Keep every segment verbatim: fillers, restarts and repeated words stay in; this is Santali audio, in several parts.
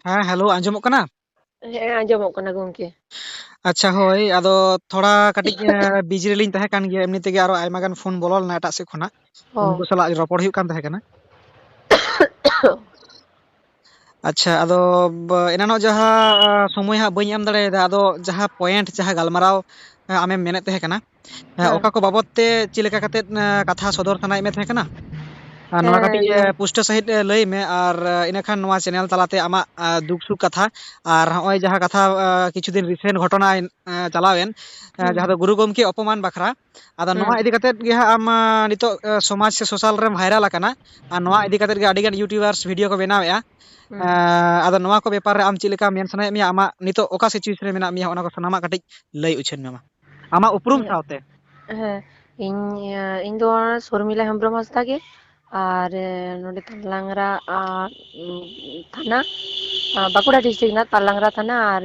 ᱦᱮᱸ, ᱦᱮᱞᱳ, ᱟᱸᱡᱚᱢᱚᱜ ᱠᱟᱱᱟ? ᱦᱮᱸ, ᱟᱸᱡᱚᱢᱚᱜ ᱠᱟᱱᱟ ᱜᱚᱝᱠᱮ᱾ ᱟᱪᱪᱷᱟ, ᱦᱳᱭ, ᱟᱫᱚ ᱛᱷᱚᱲᱟ ᱠᱟᱹᱴᱤᱡ, ᱮ, ᱵᱤᱡᱤ ᱨᱮᱞᱤᱧ ᱛᱟᱦᱮᱸ ᱠᱟᱱ ᱜᱮᱭᱟ, ᱮᱢᱱᱤ ᱛᱮᱜᱮ ᱟᱨᱚ ᱟᱭᱢᱟ ᱜᱟᱱ ᱯᱷᱳᱱ ᱵᱚᱞᱚ ᱞᱮᱱᱟ ᱮᱴᱟᱜ ᱥᱮᱫ ᱠᱷᱚᱱᱟᱜ᱾ ᱚ᱾ ᱩᱱᱠᱩ ᱥᱟᱞᱟᱜ ᱨᱚᱯᱚᱲ ᱦᱩᱭᱩᱜ ᱠᱟᱱ ᱛᱟᱦᱮᱸ ᱠᱟᱱᱟ᱾ ᱟᱪᱪᱷᱟ, ᱟᱫᱚ ᱵ-, ᱮᱱᱟᱱᱚᱜ ᱡᱟᱦᱟᱸ, ᱟ, ᱥᱚᱢᱚᱭ ᱦᱟᱸᱜ ᱵᱟᱹᱧ ᱮᱢ ᱫᱟᱲᱮᱭᱟᱫᱟ, ᱟᱫᱚ ᱡᱟᱦᱟᱸ ᱯᱚᱭᱮᱱᱴ, ᱡᱟᱦᱟᱸ ᱜᱟᱞᱢᱟᱨᱟᱣ, ᱟ, ᱟᱢᱮᱢ ᱢᱮᱱᱮᱫ ᱛᱟᱦᱮᱸ ᱠᱟᱱᱟ, ᱟ, ᱦᱮᱸ᱾ ᱚᱠᱟ ᱠᱚ ᱵᱟᱵᱚᱛ ᱛᱮ ᱪᱮᱫ ᱞᱮᱠᱟ ᱠᱟᱛᱮᱫ, ᱟ, ᱠᱟᱛᱷᱟ ᱥᱚᱫᱚᱨ ᱥᱟᱱᱟᱭᱮᱫ ᱢᱮ ᱛᱟᱦᱮᱸ ᱠᱟᱱᱟ? ᱟᱨ ᱱᱚᱣᱟ ᱦᱮᱸ, ᱠᱟᱹᱴᱤᱡ, ᱤᱭᱟᱹ᱾ ᱟ, ᱯᱩᱥᱴᱟᱹ ᱥᱟᱺᱦᱤᱡ, ᱟ, ᱞᱟᱹᱭ ᱢᱮ, ᱟᱨ, ᱟ, ᱤᱱᱟᱹᱠᱷᱟᱱ ᱱᱚᱣᱟ ᱪᱮᱱᱮᱞ ᱛᱟᱞᱟᱛᱮ ᱟᱢᱟᱜ, ᱟ, ᱫᱩᱠ ᱥᱩᱠ ᱠᱟᱛᱷᱟ, ᱟᱨ ᱦᱚᱸᱜᱼᱚᱭ ᱡᱟᱦᱟᱸ ᱠᱟᱛᱷᱟ, ᱟ, ᱠᱤᱪᱷᱩ ᱫᱤᱱ ᱨᱤᱥᱮᱱᱴ ᱜᱷᱚᱴᱚᱱᱟ, ᱟ, ᱪᱟᱞᱟᱣᱮᱱ, ᱟ, ᱦᱩᱸ᱾ ᱡᱟᱦᱟᱸ ᱫᱚ ᱜᱩᱨᱩ ᱜᱚᱢᱠᱮ ᱚᱯᱚᱢᱟᱱ ᱵᱟᱠᱷᱨᱟ, ᱟᱫᱚ ᱦᱩᱸ᱾ ᱱᱚᱣᱟ ᱤᱫᱤ ᱠᱟᱛᱮᱫ ᱜᱮ ᱦᱟᱸᱜ ᱟᱢ, ᱟ, ᱱᱤᱛᱚᱜ, ᱟ, ᱥᱚᱢᱟᱡᱽ ᱥᱮ ᱥᱳᱥᱟᱞ ᱨᱮᱢ ᱵᱷᱟᱭᱨᱟᱞ ᱟᱠᱟᱱᱟ, ᱟᱨ ᱱᱚᱣᱟ ᱤᱫᱤ ᱠᱟᱛᱮᱫ ᱜᱮ ᱟᱹᱰᱤ ᱜᱟᱱ ᱤᱭᱩᱴᱩᱵᱟᱨᱥ ᱵᱷᱤᱰᱤᱭᱳ ᱠᱚ ᱵᱮᱱᱟᱣᱮᱫᱼᱟ᱾ ᱦᱩᱸ᱾ ᱟ, ᱟᱫᱚ ᱱᱚᱣᱟ ᱠᱚ ᱵᱮᱯᱟᱨ ᱨᱮ ᱟᱢ ᱪᱮᱫ ᱞᱮᱠᱟ ᱢᱮᱱ ᱥᱟᱱᱟᱭᱮᱫ ᱢᱮᱭᱟ, ᱟᱢᱟᱜ ᱱᱤᱛᱚᱜ ᱚᱠᱟ ᱥᱤᱪᱩᱭᱮᱥᱚᱱ ᱨᱮ ᱢᱮᱱᱟᱜ ᱢᱮᱭᱟ, ᱚᱱᱟ ᱠᱚ ᱥᱟᱱᱟᱢᱟᱜ ᱠᱟᱹᱴᱤᱡ ᱞᱟᱹᱭ ᱩᱪᱷᱟᱹᱱ ᱢᱮ ᱢᱟ, ᱟᱢᱟᱜ ᱩᱯᱨᱩᱢ ᱦᱮᱸ, ᱥᱟᱶᱛᱮ᱾ ᱦᱮᱸ, ᱤᱧ, ᱤᱧ ᱫᱚ ᱥᱚᱨᱢᱤᱞᱟ ᱦᱮᱢᱵᱨᱚᱢ ᱦᱟᱸᱥᱫᱟ ᱜᱮ, ᱟᱨ ᱱᱚᱰᱮ ᱛᱟᱞᱟᱝᱨᱟ, ᱟ, ᱩᱸ, ᱛᱷᱟᱱᱟ, ᱟ, ᱵᱟᱸᱠᱩᱲᱟ ᱰᱤᱥᱴᱨᱤᱠᱴ ᱨᱮᱱᱟᱜ ᱛᱟᱞᱟᱝᱨᱟ ᱛᱷᱟᱱᱟ, ᱟᱨ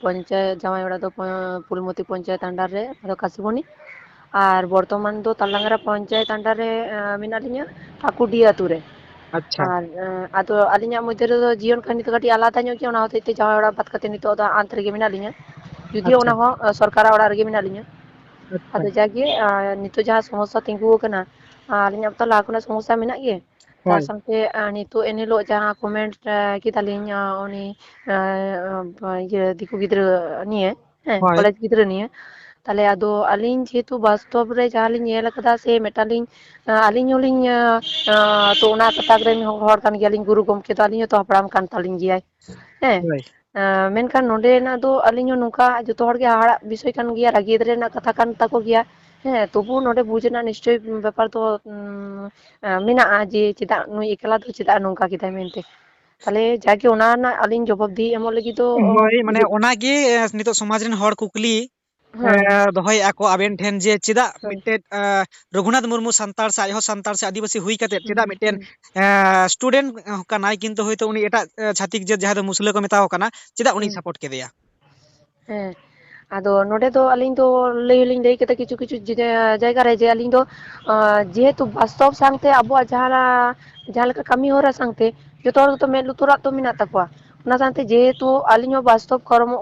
ᱯᱚᱧᱪᱟᱭᱮᱛ, ᱡᱟᱶᱟᱭ ᱚᱲᱟᱜ ᱫᱚ ᱯᱚ-, ᱯᱷᱩᱞᱢᱚᱛᱤ ᱯᱚᱧᱪᱟᱭᱮᱛ under ᱨᱮ, ᱟᱫᱚ ᱠᱟᱥᱤᱵᱚᱱᱤ᱾ ᱟᱨ ᱵᱚᱨᱛᱚᱢᱟᱱ ᱫᱚ ᱛᱟᱞᱟᱝᱨᱟ ᱯᱚᱧᱪᱟᱭᱮᱛ under ᱨᱮ, ᱟ, ᱢᱮᱱᱟᱜ ᱞᱤᱧᱟᱹ, ᱠᱟᱠᱩᱰᱤ ᱟᱛᱳ ᱨᱮ᱾ ᱟᱪᱪᱷᱟ᱾ ᱟᱨ, ᱟ, ᱟᱫᱚ ᱟᱹᱞᱤᱧᱟᱜ ᱢᱚᱫᱽᱫᱷᱮ ᱨᱮᱫᱚ ᱡᱤᱭᱚᱱ ᱠᱟᱹᱦᱱᱤ ᱫᱚ ᱠᱟᱹᱴᱤᱡ ᱟᱞᱟᱫᱟ ᱧᱚᱜ ᱜᱮᱭᱟ, ᱚᱱᱟ ᱦᱚᱛᱮᱡ ᱛᱮ ᱡᱟᱶᱟᱭ ᱚᱲᱟᱜ ᱵᱟᱫ ᱠᱟᱛᱮ ᱱᱤᱛᱚᱜ ᱫᱚ ᱟᱱᱛ ᱨᱮᱜᱮ ᱢᱮᱱᱟᱜ ᱞᱤᱧᱟᱹ᱾ ᱡᱩᱫᱤᱭᱳ ᱟᱪᱪᱷᱟ᱾ ᱚᱱᱟ ᱦᱚᱸ, ᱟ, ᱥᱚᱨᱠᱟᱨᱟᱜ ᱚᱲᱟᱜ ᱨᱮᱜᱮ ᱢᱮᱱᱟᱜ ᱞᱤᱧᱟᱹ᱾ ᱟᱪᱪᱷᱟ᱾ ᱟᱫᱚ ᱡᱟᱜᱮ, ᱟ, ᱱᱤᱛᱚᱜ ᱡᱟᱦᱟᱸ ᱥᱚᱢᱚᱥᱥᱟ ᱛᱤᱸᱜᱩ ᱟᱠᱟᱱᱟ, ᱟ, ᱟᱹᱞᱤᱧᱟᱜ ᱛᱚ ᱞᱟᱦᱟ ᱠᱷᱚᱱᱟᱜ ᱥᱚᱢᱚᱥᱥᱟ ᱢᱮᱱᱟᱜ ᱜᱮ᱾ ᱛᱟ ᱦᱳᱭ᱾ ᱥᱟᱶᱛᱮ, ᱟ, ᱱᱤᱛᱚᱜ ᱮᱱᱦᱤᱞᱳᱜ ᱡᱟᱦᱟᱸ ᱠᱚᱢᱮᱱᱴ, ᱟ, ᱠᱮᱫᱟᱞᱤᱧ, ᱟ, ᱩᱱᱤ, ᱟ, ᱟ, ᱤᱭᱟᱹ, ᱫᱤᱠᱩ ᱜᱤᱫᱽᱨᱟᱹ ᱱᱤᱭᱮ, ᱦᱮᱸ, ᱦᱳᱭ᱾ ᱠᱚᱞᱮᱡᱽ ᱜᱤᱫᱽᱨᱟᱹ ᱱᱤᱭᱮ᱾ ᱛᱟᱦᱞᱮ ᱟᱫᱚ ᱟᱹᱞᱤᱧ ᱡᱮᱦᱮᱛᱩ ᱵᱟᱥᱛᱚᱵ ᱨᱮ ᱡᱟᱦᱟᱸ ᱞᱤᱧ ᱧᱮᱞ ᱟᱠᱟᱫᱟ ᱥᱮ ᱢᱤᱫᱴᱟᱝ ᱞᱤᱧ, ᱟ, ᱟᱹᱞᱤᱧ ᱦᱚᱸᱞᱤᱧ, ᱟ, ᱟ, ᱛᱚ ᱚᱱᱟ ᱜᱟᱛᱟᱠ ᱨᱮᱱ ᱦᱚᱲ ᱠᱟᱱ ᱜᱮᱭᱟᱞᱤᱧ, ᱜᱩᱨᱩ ᱜᱚᱢᱠᱮ ᱫᱚ ᱟᱹᱞᱤᱧ ᱦᱚᱸᱛᱚ ᱦᱟᱯᱲᱟᱢ ᱠᱟᱱ ᱛᱟᱹᱞᱤᱧ ᱜᱮᱭᱟᱭ᱾ ᱦᱮᱸ᱾ ᱦᱳᱭ᱾ ᱟ, ᱢᱮᱱᱠᱷᱟᱱ ᱱᱚᱰᱮᱱᱟᱜ ᱫᱚ ᱟᱹᱞᱤᱧ ᱦᱚᱸ ᱱᱚᱝᱠᱟ ᱡᱚᱛᱚ ᱦᱚᱲ ᱜᱮ ᱦᱟᱦᱟᱲᱟᱜ ᱵᱤᱥᱚᱭ ᱠᱟᱱ ᱜᱮᱭᱟ, ᱨᱟᱹᱜᱤ ᱭᱟᱹᱫᱨᱮ ᱨᱮᱱᱟᱜ ᱠᱟᱛᱷᱟ ᱠᱟᱱ ᱛᱟᱠᱚ ᱜᱮᱭᱟ᱾ ᱦᱮᱸ, ᱛᱚᱵᱩ ᱱᱚᱰᱮ ᱵᱩᱡᱽ ᱨᱮᱱᱟᱜ ᱱᱤᱥᱪᱚᱭ ᱵᱮᱯᱟᱨ ᱫᱚ, ᱩᱸ, ᱟ, ᱢᱮᱱᱟᱜᱼᱟ ᱡᱮ ᱪᱮᱫᱟᱜ ᱱᱩᱭ ᱮᱠᱞᱟ ᱫᱚ ᱪᱮᱫᱟᱜ ᱱᱚᱝᱠᱟ ᱠᱮᱫᱟᱭ ᱢᱮᱱᱛᱮ᱾ ᱛᱟᱦᱞᱮ ᱡᱟᱜᱮ ᱚᱱᱟ ᱨᱮᱱᱟᱜ ᱟᱹᱞᱤᱧ ᱡᱚᱵᱟᱵ ᱫᱤ ᱮᱢᱚᱜ ᱞᱟᱹᱜᱤᱫ ᱫᱚ, ᱦᱳᱭ, ᱢᱟᱱᱮ ᱡᱩᱫᱤ ᱚᱱᱟᱜᱮ, ᱮ, ᱱᱤᱛᱚᱜ ᱥᱚᱢᱟᱡᱽ ᱨᱮᱱ ᱦᱚᱲ ᱠᱩᱠᱞᱤ, ᱮ, ᱦᱮᱸ᱾ ᱫᱚᱦᱚᱭᱮᱫᱼᱟ ᱠᱚ, ᱟᱵᱮᱱ ᱴᱷᱮᱱ ᱡᱮ ᱪᱮᱫᱟᱜ ᱦᱮᱸ᱾ ᱢᱤᱫᱴᱮᱡ, ᱮ, ᱨᱚᱜᱷᱩᱱᱟᱛᱷ ᱢᱩᱨᱢᱩ ᱥᱟᱱᱛᱟᱲ ᱥᱮ ᱟᱡ ᱦᱚᱸ ᱥᱟᱱᱛᱟᱲ ᱥᱮ ᱟᱹᱫᱤᱵᱟᱹᱥᱤ ᱦᱩᱭ ᱠᱟᱛᱮᱫ ᱦᱩᱸ, ᱪᱮᱫᱟᱜ ᱢᱤᱫᱴᱮᱱ, ᱦᱩᱸ᱾ ᱮ, ᱥᱴᱩᱰᱮᱱᱴ ᱠᱟᱱᱟᱭ, ᱠᱤᱱᱛᱩ ᱦᱚᱭᱛᱳ ᱩᱱᱤ ᱮᱴᱟᱜ, ᱮ, ᱪᱷᱟᱹᱛᱤᱠ ᱡᱟᱹᱛ ᱡᱟᱦᱟᱸᱭ ᱫᱚ ᱢᱩᱥᱞᱟᱹ ᱠᱚ ᱢᱮᱛᱟ ᱠᱚ ᱠᱟᱱᱟ, ᱪᱮᱫᱟᱜ ᱩᱱᱤ ᱦᱩᱸ᱾ ᱥᱟᱯᱳᱨᱴ ᱠᱮᱫᱮᱭᱟ? ᱦᱮᱸ, ᱟᱫᱚ ᱱᱚᱰᱮ ᱫᱚ ᱟᱹᱞᱤᱧ ᱫᱚ ᱞᱟᱹᱭ ᱦᱚᱸᱞᱤᱧ ᱞᱟᱹᱭ ᱠᱮᱫᱟ ᱠᱤᱪᱷᱩ ᱠᱤᱪᱷᱩ ᱡᱮ-, ᱡᱟᱭᱜᱟ ᱨᱮ ᱡᱮ ᱟᱹᱞᱤᱧ ᱫᱚ, ᱟᱸ, ᱡᱮᱦᱮᱛᱩ ᱵᱟᱥᱛᱚᱵ ᱥᱟᱶᱛᱮ ᱟᱵᱚᱣᱟᱜ ᱡᱟᱦᱟᱸ, ᱡᱟᱦᱟᱸ ᱞᱮᱠᱟ ᱠᱟᱹᱢᱤ ᱦᱚᱨᱟ ᱥᱟᱶᱛᱮ ᱡᱚᱛᱚ ᱦᱚᱲ ᱜᱮᱛᱚ ᱢᱮᱫ ᱞᱩᱛᱩᱨᱟᱜ ᱛᱚ ᱢᱮᱱᱟᱜ ᱛᱟᱠᱚᱣᱟ᱾ ᱚᱱᱟ ᱥᱟᱶᱛᱮ ᱡᱮᱦᱮᱛᱩ ᱟᱹᱞᱤᱧ ᱦᱚᱸ ᱵᱟᱥᱛᱚᱵ ᱠᱚᱨᱢᱚ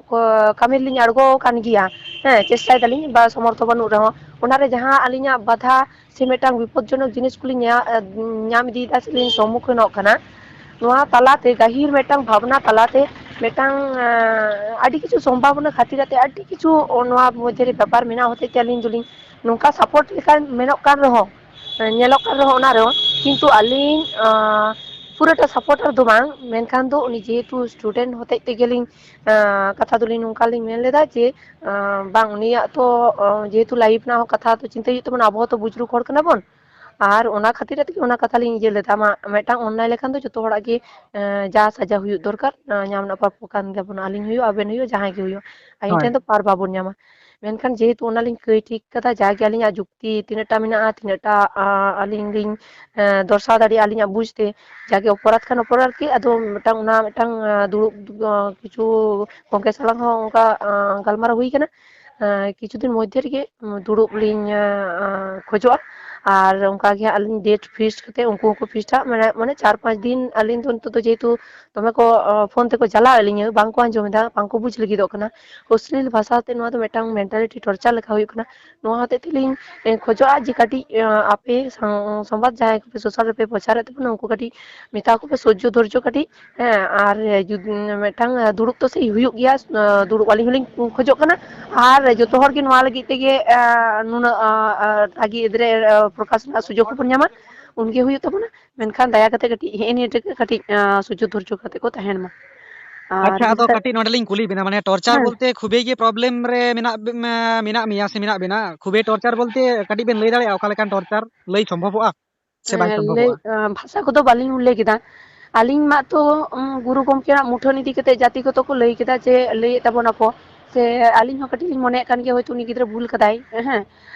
ᱠᱟᱹᱢᱤ ᱨᱮᱞᱤᱧ ᱟᱬᱜᱚ ᱟᱠᱟᱱ ᱜᱮᱭᱟ, ᱦᱮᱸ, ᱪᱮᱥᱴᱟᱭ ᱫᱟᱞᱤᱧ, ᱵᱟ ᱥᱚᱢᱚᱨᱛᱷᱚ ᱵᱟᱹᱱᱩᱜ ᱨᱮᱦᱚᱸ, ᱚᱱᱟᱨᱮ ᱡᱟᱦᱟᱸ ᱟᱹᱞᱤᱧᱟᱜ ᱵᱟᱫᱷᱟ ᱥᱮ ᱢᱤᱫᱴᱟᱝ ᱵᱤᱯᱚᱫᱽᱡᱚᱱᱚᱠ ᱡᱤᱱᱤᱥ ᱠᱚᱞᱤᱧ ᱧᱟ-, ᱧᱟᱢ ᱤᱫᱤᱭᱮᱫᱟ ᱥᱮᱞᱤᱧ ᱥᱚᱢᱢᱩᱠᱷᱤᱱᱚᱜ ᱠᱟᱱᱟ, ᱱᱚᱣᱟ ᱛᱟᱞᱟᱛᱮ, ᱜᱟᱹᱦᱤᱨ ᱢᱤᱫᱴᱟᱝ ᱵᱷᱟᱵᱽᱱᱟ ᱛᱟᱞᱟᱛᱮ, ᱢᱤᱫᱴᱟᱝ, ᱟᱸ, ᱟᱹᱰᱤ ᱠᱤᱪᱷᱩ ᱥᱚᱢᱵᱷᱟᱵᱚᱱᱟ ᱠᱷᱟᱹᱛᱤᱨ ᱟᱛᱮ ᱟᱹᱰᱤ ᱠᱤᱪᱷᱩ ᱱᱚᱣᱟ ᱢᱚᱫᱽᱫᱷᱮ ᱨᱮ ᱵᱮᱯᱟᱨ ᱢᱮᱱᱟᱜ ᱦᱚᱛᱮᱡ ᱛᱮ ᱟᱹᱞᱤᱧ ᱫᱚᱞᱤᱧ ᱱᱚᱝᱠᱟ ᱥᱟᱯᱳᱨᱴ ᱞᱮᱠᱟ ᱢᱮᱱᱚᱜ ᱠᱟᱱ ᱨᱮᱦᱚᱸ, ᱧᱮᱞᱚᱜ ᱠᱟᱱ ᱨᱮᱦᱚᱸ ᱚᱱᱟ ᱨᱮᱦᱚᱸ, ᱠᱤᱱᱛᱩ ᱟᱹᱞᱤᱧ, ᱟᱸ, ᱯᱩᱨᱟᱹᱴᱟ ᱥᱟᱯᱳᱨᱴᱟᱨ ᱫᱚ ᱵᱟᱝ, ᱢᱮᱱᱠᱷᱟᱱ ᱫᱚ ᱩᱱᱤ ᱡᱮᱦᱮᱛᱩ ᱥᱴᱩᱰᱮᱱᱴ ᱦᱚᱛᱮᱡ ᱛᱮᱜᱮᱞᱤᱧ, ᱟᱸ, ᱠᱟᱛᱷᱟ ᱫᱚᱞᱤᱧ ᱱᱚᱝᱠᱟ ᱞᱤᱧ ᱢᱮᱱ ᱞᱮᱫᱟ ᱡᱮ, ᱟᱸ, ᱵᱟᱝ, ᱩᱱᱤᱭᱟᱜ ᱛᱚ, ᱟᱸ, ᱡᱮᱦᱮᱛᱩ ᱞᱟᱭᱤᱯᱷ ᱨᱮᱱᱟᱜ ᱦᱚᱸ ᱠᱟᱛᱷᱟ ᱫᱚ ᱪᱤᱱᱛᱟᱹ ᱦᱩᱭᱩᱜ ᱛᱟᱵᱚᱱᱟ, ᱟᱵᱚ ᱦᱚᱸᱛᱚ ᱵᱩᱡᱽ ᱨᱩᱠ ᱦᱚᱲ ᱠᱟᱱᱟ ᱵᱚᱱ᱾ ᱟᱨ ᱚᱱᱟ ᱠᱷᱟᱹᱛᱤᱨ ᱛᱮᱜᱮ ᱚᱱᱟ ᱠᱟᱛᱷᱟ ᱞᱤᱧ ᱤᱭᱟᱹ ᱞᱮᱫᱟ, ᱢᱟ, ᱢᱤᱫᱴᱟᱝ ᱚᱱᱱᱟᱭ ᱞᱮᱠᱷᱟᱱ ᱫᱚ ᱡᱚᱛᱚ ᱦᱚᱲᱟᱜ ᱜᱮ, ᱮᱸ, ᱡᱟ ᱥᱟᱡᱟ ᱦᱩᱭᱩᱜ ᱫᱚᱨᱠᱟᱨ, ᱮᱸ, ᱧᱟᱢ ᱨᱮᱱᱟᱜ ᱯᱨᱟᱯᱚ ᱠᱟᱱ ᱜᱮᱭᱟ ᱵᱚᱱ, ᱟᱹᱞᱤᱧ ᱦᱩᱭᱩᱜ, ᱟᱵᱮᱱ ᱦᱩᱭᱩᱜ, ᱡᱟᱦᱟᱸᱭ ᱜᱮ ᱦᱩᱭᱩᱜ, ᱟᱹᱞᱤᱧ ᱦᱳᱭ᱾ ᱴᱷᱮᱱ ᱫᱚ ᱯᱟᱨ ᱵᱟᱵᱚᱱ ᱧᱟᱢᱟ᱾ ᱢᱮᱱᱠᱷᱟᱱ ᱡᱮᱦᱮᱛᱩ ᱚᱱᱟᱞᱤᱧ ᱠᱟᱹᱭ ᱴᱷᱤᱠ ᱠᱟᱫᱟ, ᱡᱟᱜᱮ ᱟᱹᱞᱤᱧᱟᱜ ᱡᱩᱠᱛᱤ ᱛᱤᱱᱟᱹᱜ ᱴᱟ ᱢᱮᱱᱟᱜᱼᱟ, ᱛᱤᱱᱟᱹᱜ ᱴᱟ, ᱟᱸ, ᱟᱹᱞᱤᱧ ᱞᱤᱧ, ᱮᱸ, ᱫᱚᱨᱥᱟᱣ ᱫᱟᱲᱮᱭᱟᱜᱼᱟ ᱟᱹᱞᱤᱧᱟᱜ ᱵᱩᱡᱽ ᱛᱮ, ᱡᱟᱜᱮ ᱚᱯᱚᱨᱟᱫᱷ ᱠᱷᱟᱱ ᱚᱯᱚᱨᱟᱫᱷ ᱜᱮ, ᱟᱫᱚ ᱢᱤᱫᱴᱟᱝ, ᱚᱱᱟ ᱢᱤᱫᱴᱟᱝ, ᱟᱸ, ᱫᱩᱲᱩᱵ, ᱟᱸ, ᱠᱤᱪᱷᱩ ᱜᱚᱢᱠᱮ ᱥᱟᱞᱟᱜ ᱦᱚᱸ ᱚᱱᱠᱟ, ᱟᱸ, ᱜᱟᱞᱢᱟᱨᱟᱣ ᱦᱩᱭ ᱠᱟᱱᱟ᱾ ᱟᱸ, ᱠᱤᱪᱷᱩ ᱫᱤᱱ ᱢᱚᱫᱽᱫᱷᱮ ᱨᱮᱜᱮ, ᱩᱸ, ᱫᱩᱲᱩᱵ ᱞᱤᱧ, ᱟᱸ, ᱠᱷᱚᱡᱚᱜᱼᱟ᱾ ᱟᱨ ᱚᱱᱠᱟ ᱜᱮ ᱦᱟᱸᱜ ᱟᱹᱞᱤᱧ ᱰᱮᱴ ᱯᱷᱤᱠᱥᱰ ᱠᱟᱛᱮ ᱩᱱᱠᱩ ᱦᱚᱸᱠᱚ ᱯᱷᱤᱠᱥᱰᱟ, ᱢᱟᱱᱮ, ᱢᱟᱱᱮ ᱪᱟᱨ ᱯᱟᱸᱪ ᱫᱤᱱ ᱟᱹᱞᱤᱧ ᱫᱚ ᱱᱤᱛᱚᱜ ᱫᱚ ᱡᱮᱦᱮᱛᱩ ᱫᱚᱢᱮ ᱠᱚ, ᱟᱸ, ᱯᱷᱳᱱ ᱛᱮᱠᱚ ᱡᱟᱞᱟᱣᱮᱫ ᱞᱤᱧᱟᱹ, ᱵᱟᱝ ᱠᱚ ᱟᱸᱡᱚᱢ ᱮᱫᱟ, ᱵᱟᱝ ᱠᱚ ᱵᱩᱡᱽ ᱞᱟᱹᱜᱤᱫᱚᱜ ᱠᱟᱱᱟ᱾ ᱚᱥᱞᱤᱞ ᱵᱷᱟᱥᱟ ᱛᱮ ᱱᱚᱣᱟ ᱫᱚ ᱢᱤᱫᱴᱟᱝ ᱢᱮᱱᱴᱟᱞᱤᱴᱤ ᱴᱚᱨᱪᱟᱨ ᱞᱮᱠᱟ ᱦᱩᱭᱩᱜ ᱠᱟᱱᱟ᱾ ᱱᱚᱣᱟ ᱦᱚᱛᱮᱡ ᱛᱮᱞᱤᱧ, ᱮ, ᱠᱷᱚᱡᱚᱜᱼᱟ ᱡᱮ ᱠᱟᱹᱴᱤᱡ, ᱮ, ᱟᱯᱮ ᱥᱟᱶ-, ᱥᱚᱢᱵᱟᱫ ᱡᱟᱦᱟᱸᱭ ᱠᱚᱯᱮ ᱥᱳᱥᱟᱞ ᱨᱮᱯᱮ ᱯᱨᱚᱪᱟᱨᱮᱫ ᱛᱟᱵᱚᱱᱟ, ᱩᱱᱠᱩ ᱠᱟᱹᱴᱤᱡ ᱢᱮᱛᱟ ᱠᱚᱯᱮ ᱥᱚᱡᱽᱡᱚ ᱫᱷᱳᱨᱡᱚ ᱠᱟᱹᱴᱤᱡ, ᱦᱮᱸ, ᱟᱨ ᱡᱩᱫᱤ ᱢᱤᱫᱴᱟᱝ ᱫᱩᱲᱩᱵ ᱛᱚ ᱥᱮ ᱦᱩᱭᱩᱜ ᱜᱮᱭᱟ, ᱫᱩᱲᱩᱵ ᱟᱹᱞᱤᱧ ᱦᱚᱸᱞᱤᱧ ᱠᱷᱚᱡᱚᱜ ᱠᱟᱱᱟ᱾ ᱟᱨ ᱡᱚᱛᱚ ᱦᱚᱲ ᱜᱮ ᱱᱚᱣᱟ ᱞᱟᱹᱜᱤᱫ ᱛᱮᱜᱮ, ᱮ, ᱱᱩᱱᱟᱹᱜ, ᱮ, ᱮ, ᱨᱟᱹᱜᱤ ᱮᱫᱨᱮ, ᱮ, ᱯᱨᱚᱠᱟᱥ ᱨᱮᱱᱟᱜ ᱥᱩᱡᱳᱜᱽ ᱦᱚᱸᱵᱚᱱ ᱧᱟᱢᱟ, ᱩᱱᱜᱮ ᱦᱩᱭᱩᱜ ᱛᱟᱵᱚᱱᱟ᱾ ᱢᱮᱱᱠᱷᱟᱱ ᱫᱟᱭᱟ ᱠᱟᱛᱮ ᱠᱟᱹᱴᱤᱡ ᱦᱮᱸᱜᱼᱮ ᱱᱤᱭᱟᱹ ᱴᱟᱜ ᱠᱟᱹᱴᱤᱡ, ᱮ, ᱥᱩᱡᱳᱜᱽ ᱫᱷᱳᱨᱡᱚ ᱠᱟᱛᱮ ᱠᱚ ᱛᱟᱦᱮᱱ ᱢᱟ᱾ ᱟᱨ ᱟᱪᱪᱷᱟ, ᱟᱫᱚ ᱱᱮᱛᱟᱨ ᱠᱟᱹᱴᱤᱡ ᱱᱚᱰᱮ ᱞᱤᱧ ᱠᱩᱞᱤ ᱵᱮᱱᱟ, ᱢᱟᱱᱮ ᱴᱚᱨᱪᱟᱨ ᱦᱮᱸ᱾ ᱵᱚᱞᱛᱮ ᱠᱷᱩᱵᱮᱭ ᱜᱮ ᱯᱨᱚᱵᱞᱮᱢ ᱨᱮ ᱢᱮᱱᱟᱜ, ᱢᱮᱱᱟᱜ ᱢᱮᱭᱟ ᱥᱮ ᱢᱮᱱᱟᱜ ᱵᱮᱱᱟ? ᱠᱷᱩᱵᱮᱭ ᱴᱚᱨᱪᱟᱨ ᱵᱚᱞᱛᱮ ᱠᱟᱹᱴᱤᱡ ᱵᱮᱱ ᱞᱟᱹᱭ ᱫᱟᱲᱮᱭᱟᱜᱼᱟ ᱚᱠᱟ ᱞᱮᱠᱟᱱ ᱴᱚᱨᱪᱟᱨ ᱞᱟᱹᱭ ᱥᱚᱢᱵᱷᱚᱵᱚᱜᱼᱟ ᱥᱮ ᱵᱟᱭ ᱦᱮᱸ, ᱞᱟᱹᱭ, ᱥᱚᱢᱵᱷᱚᱵᱚᱜᱼᱟ? ᱟᱸ, ᱵᱷᱟᱥᱟ ᱠᱚᱫᱚ ᱵᱟᱹᱞᱤᱧ ᱩᱞᱞᱮᱠᱷ ᱮᱫᱟ᱾ ᱟᱹᱞᱤᱧ ᱢᱟᱛᱚ, ᱩᱸ, ᱜᱩᱨᱩ ᱜᱚᱢᱠᱮᱭᱟᱜ ᱢᱩᱴᱷᱟᱹᱱ ᱤᱫᱤ ᱠᱟᱛᱮ ᱡᱟᱛᱤ ᱠᱚᱛᱚ ᱠᱚ ᱞᱟᱹᱭ ᱠᱮᱫᱟ ᱡᱮ ᱞᱟᱹᱭᱮᱫ ᱛᱟᱵᱚᱱᱟᱠᱚ, ᱥᱮ ᱟᱹᱞᱤᱧ ᱦᱚᱸ ᱠᱟᱹᱴᱤᱡ ᱞᱤᱧ ᱢᱚᱱᱮᱭᱮᱫ ᱠᱟᱱ ᱜᱮᱭᱟ ᱦᱚᱭᱛᱳ ᱩᱱᱤ ᱜᱤᱫᱽᱨᱟᱹ ᱵᱷᱩᱞ ᱠᱟᱫᱟᱭ, ᱦᱮᱸ᱾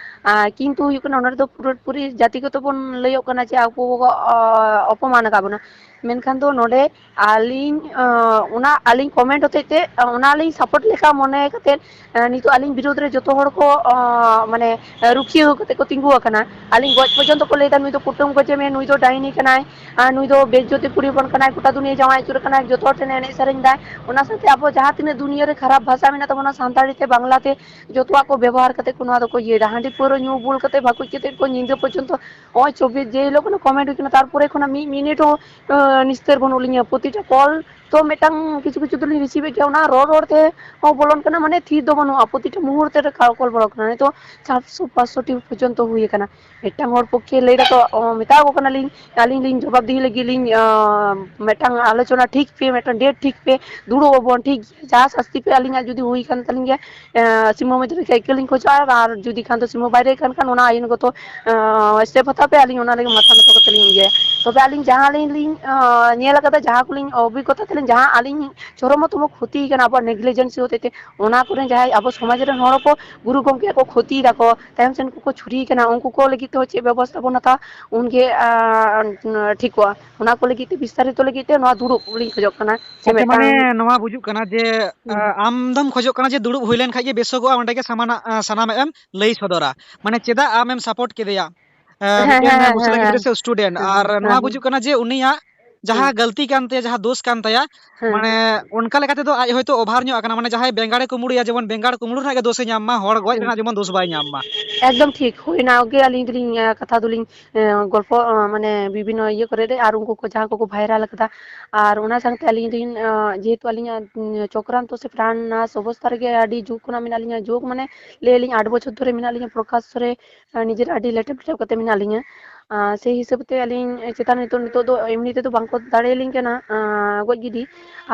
ᱟᱨ ᱠᱤᱱᱛᱩ ᱦᱩᱭᱩᱜ ᱠᱟᱱᱟ ᱚᱱᱟ ᱨᱮᱫᱚ ᱯᱩᱨᱟᱹᱯᱩᱨᱤ ᱡᱟᱛᱤ ᱠᱚᱛᱚ ᱵᱚᱱ ᱞᱟᱹᱭᱚᱜ ᱠᱟᱱᱟ ᱡᱮ ᱟᱵᱚ ᱠᱚ, ᱚ-, ᱚᱯᱚᱢᱟᱱ ᱟᱠᱟᱫ ᱵᱚᱱᱟ᱾ ᱢᱮᱱᱠᱷᱟᱱ ᱫᱚ ᱱᱚᱰᱮ ᱟᱹᱞᱤᱧ, ᱟᱸ, ᱚᱱᱟ ᱟᱹᱞᱤᱧ comment ᱦᱚᱛᱮᱡ ᱛᱮ, ᱟᱸ, ᱚᱱᱟ ᱞᱤᱧ support ᱞᱮᱠᱟ ᱢᱚᱱᱮ ᱠᱟᱛᱮᱫ, ᱟᱸ, ᱱᱤᱛᱚᱜ ᱟᱹᱞᱤᱧ ᱵᱤᱨᱩᱫᱽ ᱨᱮ ᱡᱚᱛᱚ ᱦᱚᱲ ᱠᱚ, ᱟᱸ, ᱢᱟᱱᱮ, ᱟᱸ, ᱨᱩᱠᱷᱤᱭᱟᱹ ᱠᱟᱛᱮ ᱠᱚ ᱛᱤᱸᱜᱩ ᱟᱠᱟᱱᱟ᱾ ᱟᱹᱞᱤᱧ ᱜᱚᱡ ᱯᱚᱨᱡᱚᱱᱛᱚ ᱠᱚ ᱞᱟᱹᱭ ᱮᱫᱟ, "ᱱᱩᱭ ᱫᱚ ᱠᱩᱴᱟᱹᱢ ᱜᱚᱡᱮ ᱢᱮ, ᱱᱩᱭ ᱫᱚ ᱰᱟᱭᱱᱤ ᱠᱟᱱᱟᱭ, ᱟᱨ ᱱᱩᱭ ᱫᱚ ᱵᱮᱡᱡᱚᱛᱤ ᱠᱩᱲᱤ ᱦᱚᱯᱚᱱ ᱠᱟᱱᱟᱭ, ᱜᱚᱴᱟ ᱫᱩᱱᱤᱭᱟᱹ ᱡᱟᱶᱟᱭ ᱟᱹᱪᱩᱨ ᱠᱟᱱᱟᱭ, ᱡᱚᱛᱚ ᱦᱚᱲ ᱴᱷᱮᱱ ᱮᱱᱮᱡ ᱥᱮᱨᱮᱧ ᱫᱟᱭ᱾" ᱚᱱᱟ ᱥᱟᱶᱛᱮ ᱟᱵᱚ ᱡᱟᱦᱟᱸ ᱛᱤᱱᱟᱹᱜ ᱫᱩᱱᱤᱭᱟᱹ ᱨᱮ ᱠᱷᱟᱨᱟᱯ ᱵᱷᱟᱥᱟ ᱢᱮᱱᱟᱜ ᱛᱟᱵᱚᱱᱟ, ᱥᱟᱱᱛᱟᱲᱤ ᱛᱮ, ᱵᱟᱝᱞᱟ ᱛᱮ, ᱡᱚᱛᱚᱣᱟᱜ ᱠᱚ ᱵᱮᱵᱚᱦᱟᱨ ᱠᱟᱛᱮ ᱠᱚ ᱱᱚᱣᱟ ᱫᱚᱠᱚ ᱤᱭᱟᱹᱭᱮᱫᱟ᱾ ᱦᱟᱺᱰᱤ ᱯᱟᱹᱣᱨᱟᱹ ᱧᱩ ᱵᱩᱞ ᱠᱟᱛᱮ ᱵᱷᱟᱹᱠᱩᱡ ᱠᱟᱛᱮ ᱠᱚ ᱧᱤᱫᱟᱹ ᱯᱚᱨᱡᱚᱱᱛᱚ ᱱᱚᱜᱼᱚᱭ ᱪᱚᱵᱵᱤᱥ ᱡᱮ ᱦᱤᱞᱳᱜ ᱠᱷᱚᱱᱟᱜ comment ᱦᱩᱭ ᱠᱟᱱᱟ, ᱛᱟᱨᱯᱚᱨᱮ ᱠᱷᱚᱱᱟᱜ ᱢᱤᱫ ᱢᱤᱱᱤᱴ ᱦᱚᱸ, ᱟᱸ, ᱱᱤᱥᱛᱟᱹᱨ ᱵᱟᱹᱱᱩᱜ ᱞᱤᱧᱟ᱾ ᱯᱨᱚᱛᱤᱴᱟ call ᱛᱚ ᱢᱤᱫᱴᱟᱝ ᱠᱤᱪᱷᱩ ᱠᱤᱪᱷᱩ ᱫᱚᱞᱤᱧ receive ᱮᱫ ᱜᱮᱭᱟ, ᱚᱱᱟ ᱨᱚᱲ ᱨᱚᱲ ᱛᱮ ᱦᱚᱸ ᱵᱚᱞᱚᱱ ᱠᱟᱱᱟ, ᱢᱟᱱᱮ ᱛᱷᱤᱨ ᱫᱚ ᱵᱟᱹᱱᱩᱜᱼᱟ, ᱯᱨᱚᱛᱤᱴᱟ ᱢᱩᱦᱩᱨᱛᱮ ᱨᱮ call ᱵᱚᱞᱚᱱ ᱠᱟᱱᱟ᱾ ᱱᱤᱛᱚᱜ ᱪᱟᱨᱥᱚ ᱯᱟᱸᱪᱥᱚ ᱴᱤ ᱯᱚᱨᱡᱚᱱᱛᱚ ᱦᱩᱭ ᱟᱠᱟᱱᱟ᱾ ᱢᱤᱫᱴᱟᱝ ᱦᱚᱲ ᱯᱚᱠᱠᱷᱮ ᱞᱟᱹᱭ ᱫᱟᱠᱚ, ᱚ, ᱢᱮᱛᱟ ᱠᱚ ᱠᱟᱱᱟᱞᱤᱧ, ᱟᱹᱞᱤᱧ ᱞᱤᱧ ᱡᱚᱵᱟᱵ ᱫᱤᱦᱤ ᱞᱟᱹᱜᱤᱫ ᱞᱤᱧ, ᱟᱸ, ᱢᱤᱫᱴᱟᱝ ᱟᱞᱳᱪᱚᱱᱟ ᱴᱷᱤᱠ ᱯᱮ, ᱢᱤᱫᱴᱟᱝ date ᱴᱷᱤᱠ ᱯᱮ, ᱫᱩᱲᱩᱵ ᱟᱵᱚᱱ ᱴᱷᱤᱠ ᱜᱮᱭᱟ, ᱡᱟ ᱥᱟᱥᱛᱤ ᱯᱮ ᱟᱹᱞᱤᱧᱟᱜ ᱡᱩᱫᱤ ᱦᱩᱭ ᱠᱟᱱ ᱛᱟᱹᱞᱤᱧ ᱜᱮᱭᱟ, ᱮᱸ, ᱥᱤᱢᱟᱹ ᱢᱚᱫᱽᱫᱷᱮ ᱨᱮ ᱤᱠᱟᱹ ᱞᱤᱧ ᱠᱷᱚᱡᱚᱜᱼᱟ, ᱟᱨ ᱡᱩᱫᱤ ᱠᱷᱟᱱ ᱫᱚ ᱥᱤᱢᱟᱹ ᱵᱟᱭᱨᱮ ᱠᱟᱱ ᱠᱷᱟᱱ ᱚᱱᱟ ᱟᱹᱭᱤᱱ ᱜᱚᱛᱚ, ᱮᱸ, step ᱦᱟᱛᱟᱣ ᱯᱮ, ᱟᱹᱞᱤᱧ ᱚᱱᱟ ᱞᱟᱹᱜᱤᱫ ᱢᱟᱛᱷᱟ ᱱᱚᱛᱚ ᱠᱟᱛᱮ ᱞᱤᱧ ᱤᱭᱟᱹᱭᱟ᱾ ᱛᱚᱵᱮ ᱟᱹᱞᱤᱧ ᱡᱟᱦᱟᱸ ᱞᱤᱧ, ᱞᱤᱧ, ᱮᱸ, ᱧᱮᱞ ᱟᱠᱟᱫᱟ, ᱡᱟᱦᱟᱸ ᱠᱚᱞᱤᱧ ᱚᱵᱷᱤᱜᱽᱜᱚᱛᱟ ᱛᱮᱞᱤᱧ, ᱡᱟᱦᱟᱸ ᱟᱹᱞᱤᱧ ᱪᱚᱨᱚᱢᱚᱛᱚᱢᱚ ᱠᱷᱚᱛᱤ ᱠᱟᱱᱟ ᱟᱵᱚᱣᱟᱜ negligence ᱦᱚᱛᱮᱡ ᱛᱮ, ᱚᱱᱟ ᱠᱚᱨᱮ ᱡᱟᱦᱟᱸᱭ ᱟᱵᱚ ᱥᱚᱢᱟᱡᱽ ᱨᱮᱱ ᱦᱚᱲ ᱠᱚ ᱜᱩᱨᱩ ᱜᱚᱢᱠᱮᱭᱟᱜ ᱠᱚ ᱠᱷᱚᱛᱤᱭ ᱫᱟᱠᱚ, ᱛᱟᱭᱚᱢ ᱥᱮᱱ ᱠᱚᱠᱚ ᱪᱷᱩᱨᱤ ᱠᱟᱱᱟ, ᱩᱱᱠᱩ ᱠᱚ ᱞᱟᱹᱜᱤᱫ ᱛᱮᱦᱚᱸ ᱪᱮᱫ ᱵᱮᱵᱚᱥᱛᱷᱟ ᱵᱚᱱ ᱦᱟᱛᱟᱣᱟ, ᱩᱱᱜᱮ, ᱟᱸ, ᱴᱷᱤᱠᱚᱜᱼᱟ᱾ ᱚᱱᱟ ᱠᱚ ᱞᱟᱹᱜᱤᱫ ᱛᱮ ᱵᱤᱥᱛᱟᱨᱤᱛᱚ ᱞᱟᱹᱜᱤᱫ ᱛᱮ ᱱᱚᱣᱟ ᱫᱩᱲᱩᱵ ᱞᱤᱧ ᱠᱷᱚᱡᱚᱜ ᱠᱟᱱᱟ᱾ ᱡᱮ ᱟᱪᱪᱷᱟ, ᱢᱟᱱᱮ ᱢᱤᱫᱴᱟᱝ ᱱᱚᱣᱟ ᱵᱩᱡᱩᱜ ᱠᱟᱱᱟ ᱡᱮ, ᱦᱩᱸ᱾ ᱟ, ᱟᱢ ᱫᱚᱢ ᱠᱷᱚᱡᱚᱜ ᱠᱟᱱᱟ ᱡᱮ ᱫᱩᱲᱩᱵ ᱦᱩᱭ ᱞᱮᱱ ᱠᱷᱟᱡ ᱜᱮ ᱵᱮᱥᱚᱜᱚᱜᱼᱟ, ᱚᱸᱰᱮ ᱜᱮ ᱥᱟᱢᱟᱱᱟᱜ, ᱟ, ᱥᱟᱱᱟᱢᱟᱜ ᱮᱢ ᱞᱟᱹᱭ ᱥᱚᱫᱚᱨᱟ᱾ ᱢᱟᱱᱮ ᱪᱮᱫᱟᱜ ᱟᱢᱮᱢ support ᱠᱮᱫᱮᱭᱟ? ᱟ, ᱦᱮᱸ, ᱦᱮᱸ, ᱢᱤᱫᱴᱮᱱ ᱦᱮᱸ, ᱢᱩᱥᱞᱟᱹ ᱦᱮᱸ, ᱜᱤᱫᱽᱨᱟᱹ ᱦᱮᱸ, ᱥᱮ student, ᱦᱮᱸ, ᱟᱨ ᱱᱚᱣᱟ ᱦᱮᱸ, ᱦᱮᱸ᱾ ᱵᱩᱡᱩᱜ ᱠᱟᱱᱟ ᱡᱮ ᱩᱱᱤᱭᱟᱜ ᱦᱩᱸ᱾ ᱡᱟᱦᱟᱸ ᱜᱟᱹᱞᱛᱤ ᱠᱟᱱ ᱛᱟᱭᱟ, ᱡᱟᱦᱟᱸ ᱫᱳᱥ ᱠᱟᱱ ᱛᱟᱭᱟ, ᱦᱮᱸ᱾ ᱢᱟᱱᱮ ᱚᱱᱠᱟ ᱞᱮᱠᱟ ᱛᱮᱫᱚ ᱟᱡ ᱦᱚᱭᱛᱳ over ᱧᱚᱜ ᱟᱠᱟᱱᱟ, ᱢᱟᱱᱮ ᱡᱟᱦᱟᱸᱭ ᱵᱮᱸᱜᱟᱲᱮ ᱠᱩᱢᱵᱽᱲᱩᱭᱟ, ᱡᱮᱢᱚᱱ ᱵᱮᱸᱜᱟᱲ ᱠᱩᱢᱵᱽᱲᱩ ᱨᱮᱱᱟᱜ ᱜᱮ ᱫᱳᱥᱮ ᱧᱟᱢ ᱢᱟ, ᱦᱚᱲ ᱜᱚᱡ ᱦᱩᱸ᱾ ᱨᱮᱱᱟᱜ ᱡᱮᱢᱚᱱ ᱫᱳᱥ ᱵᱟᱭ ᱧᱟᱢ ᱢᱟ᱾ ᱮᱠᱫᱚᱢ ᱴᱷᱤᱠ, ᱦᱳᱭ, ᱚᱱᱟ ᱜᱮ ᱟᱹᱞᱤᱧ ᱫᱚᱞᱤᱧ, ᱮᱸ, ᱠᱟᱛᱷᱟ ᱫᱚᱞᱤᱧ, ᱮᱸ, ᱜᱚᱞᱯᱚ, ᱮᱸ, ᱢᱟᱱᱮ ᱵᱤᱵᱷᱤᱱᱱᱚ ᱤᱭᱟᱹ ᱠᱚᱨᱮ ᱨᱮ, ᱟᱨ ᱩᱱᱠᱩ ᱠᱚ ᱡᱟᱦᱟᱸ ᱠᱚᱠᱚ viral ᱟᱠᱟᱫᱟ, ᱟᱨ ᱚᱱᱟ ᱥᱟᱶᱛᱮ ᱟᱹᱞᱤᱧ ᱫᱚᱞᱤᱧ, ᱮᱸ, ᱡᱮᱦᱮᱛᱩ ᱟᱹᱞᱤᱧᱟᱜ, ᱩᱸ, ᱪᱚᱠᱨᱟᱱᱛᱚ ᱥᱮ ᱯᱨᱟᱱ ᱱᱟᱥ ᱚᱵᱚᱥᱛᱟ ᱨᱮᱜᱮ ᱟᱹᱰᱤ ᱡᱩᱜᱽ ᱠᱷᱚᱱᱟᱜ ᱢᱮᱱᱟᱜ ᱞᱤᱧᱟ, ᱡᱩᱜᱽ ᱢᱟᱱᱮ ᱞᱟᱹᱭ ᱟᱹᱞᱤᱧ ᱟᱴ ᱵᱚᱪᱷᱚᱨ ᱫᱷᱚᱨᱮ ᱢᱮᱱᱟᱜ ᱞᱤᱧᱟ ᱯᱨᱚᱠᱟᱥ ᱨᱮ, ᱟᱨ ᱱᱤᱡᱮᱨ ᱟᱹᱰᱤ ᱞᱮᱴᱮᱯ ᱞᱮᱴᱮᱯ ᱠᱟᱛᱮ ᱢᱮᱱᱟᱜ ᱞᱤᱧᱟᱹ᱾ ᱟᱨ ᱥᱮᱭ ᱦᱤᱥᱟᱹᱵ ᱛᱮ ᱟᱹᱞᱤᱧ ᱪᱮᱛᱟᱱ ᱱᱤᱛᱚᱜ, ᱱᱤᱛᱚᱜ ᱫᱚ ᱮᱢᱱᱤ ᱛᱮᱫᱚ ᱵᱟᱝᱠᱚ ᱫᱟᱲᱮᱭᱟᱞᱤᱧ ᱠᱟᱱᱟ, ᱟᱸ, ᱜᱚᱡ ᱜᱤᱰᱤ᱾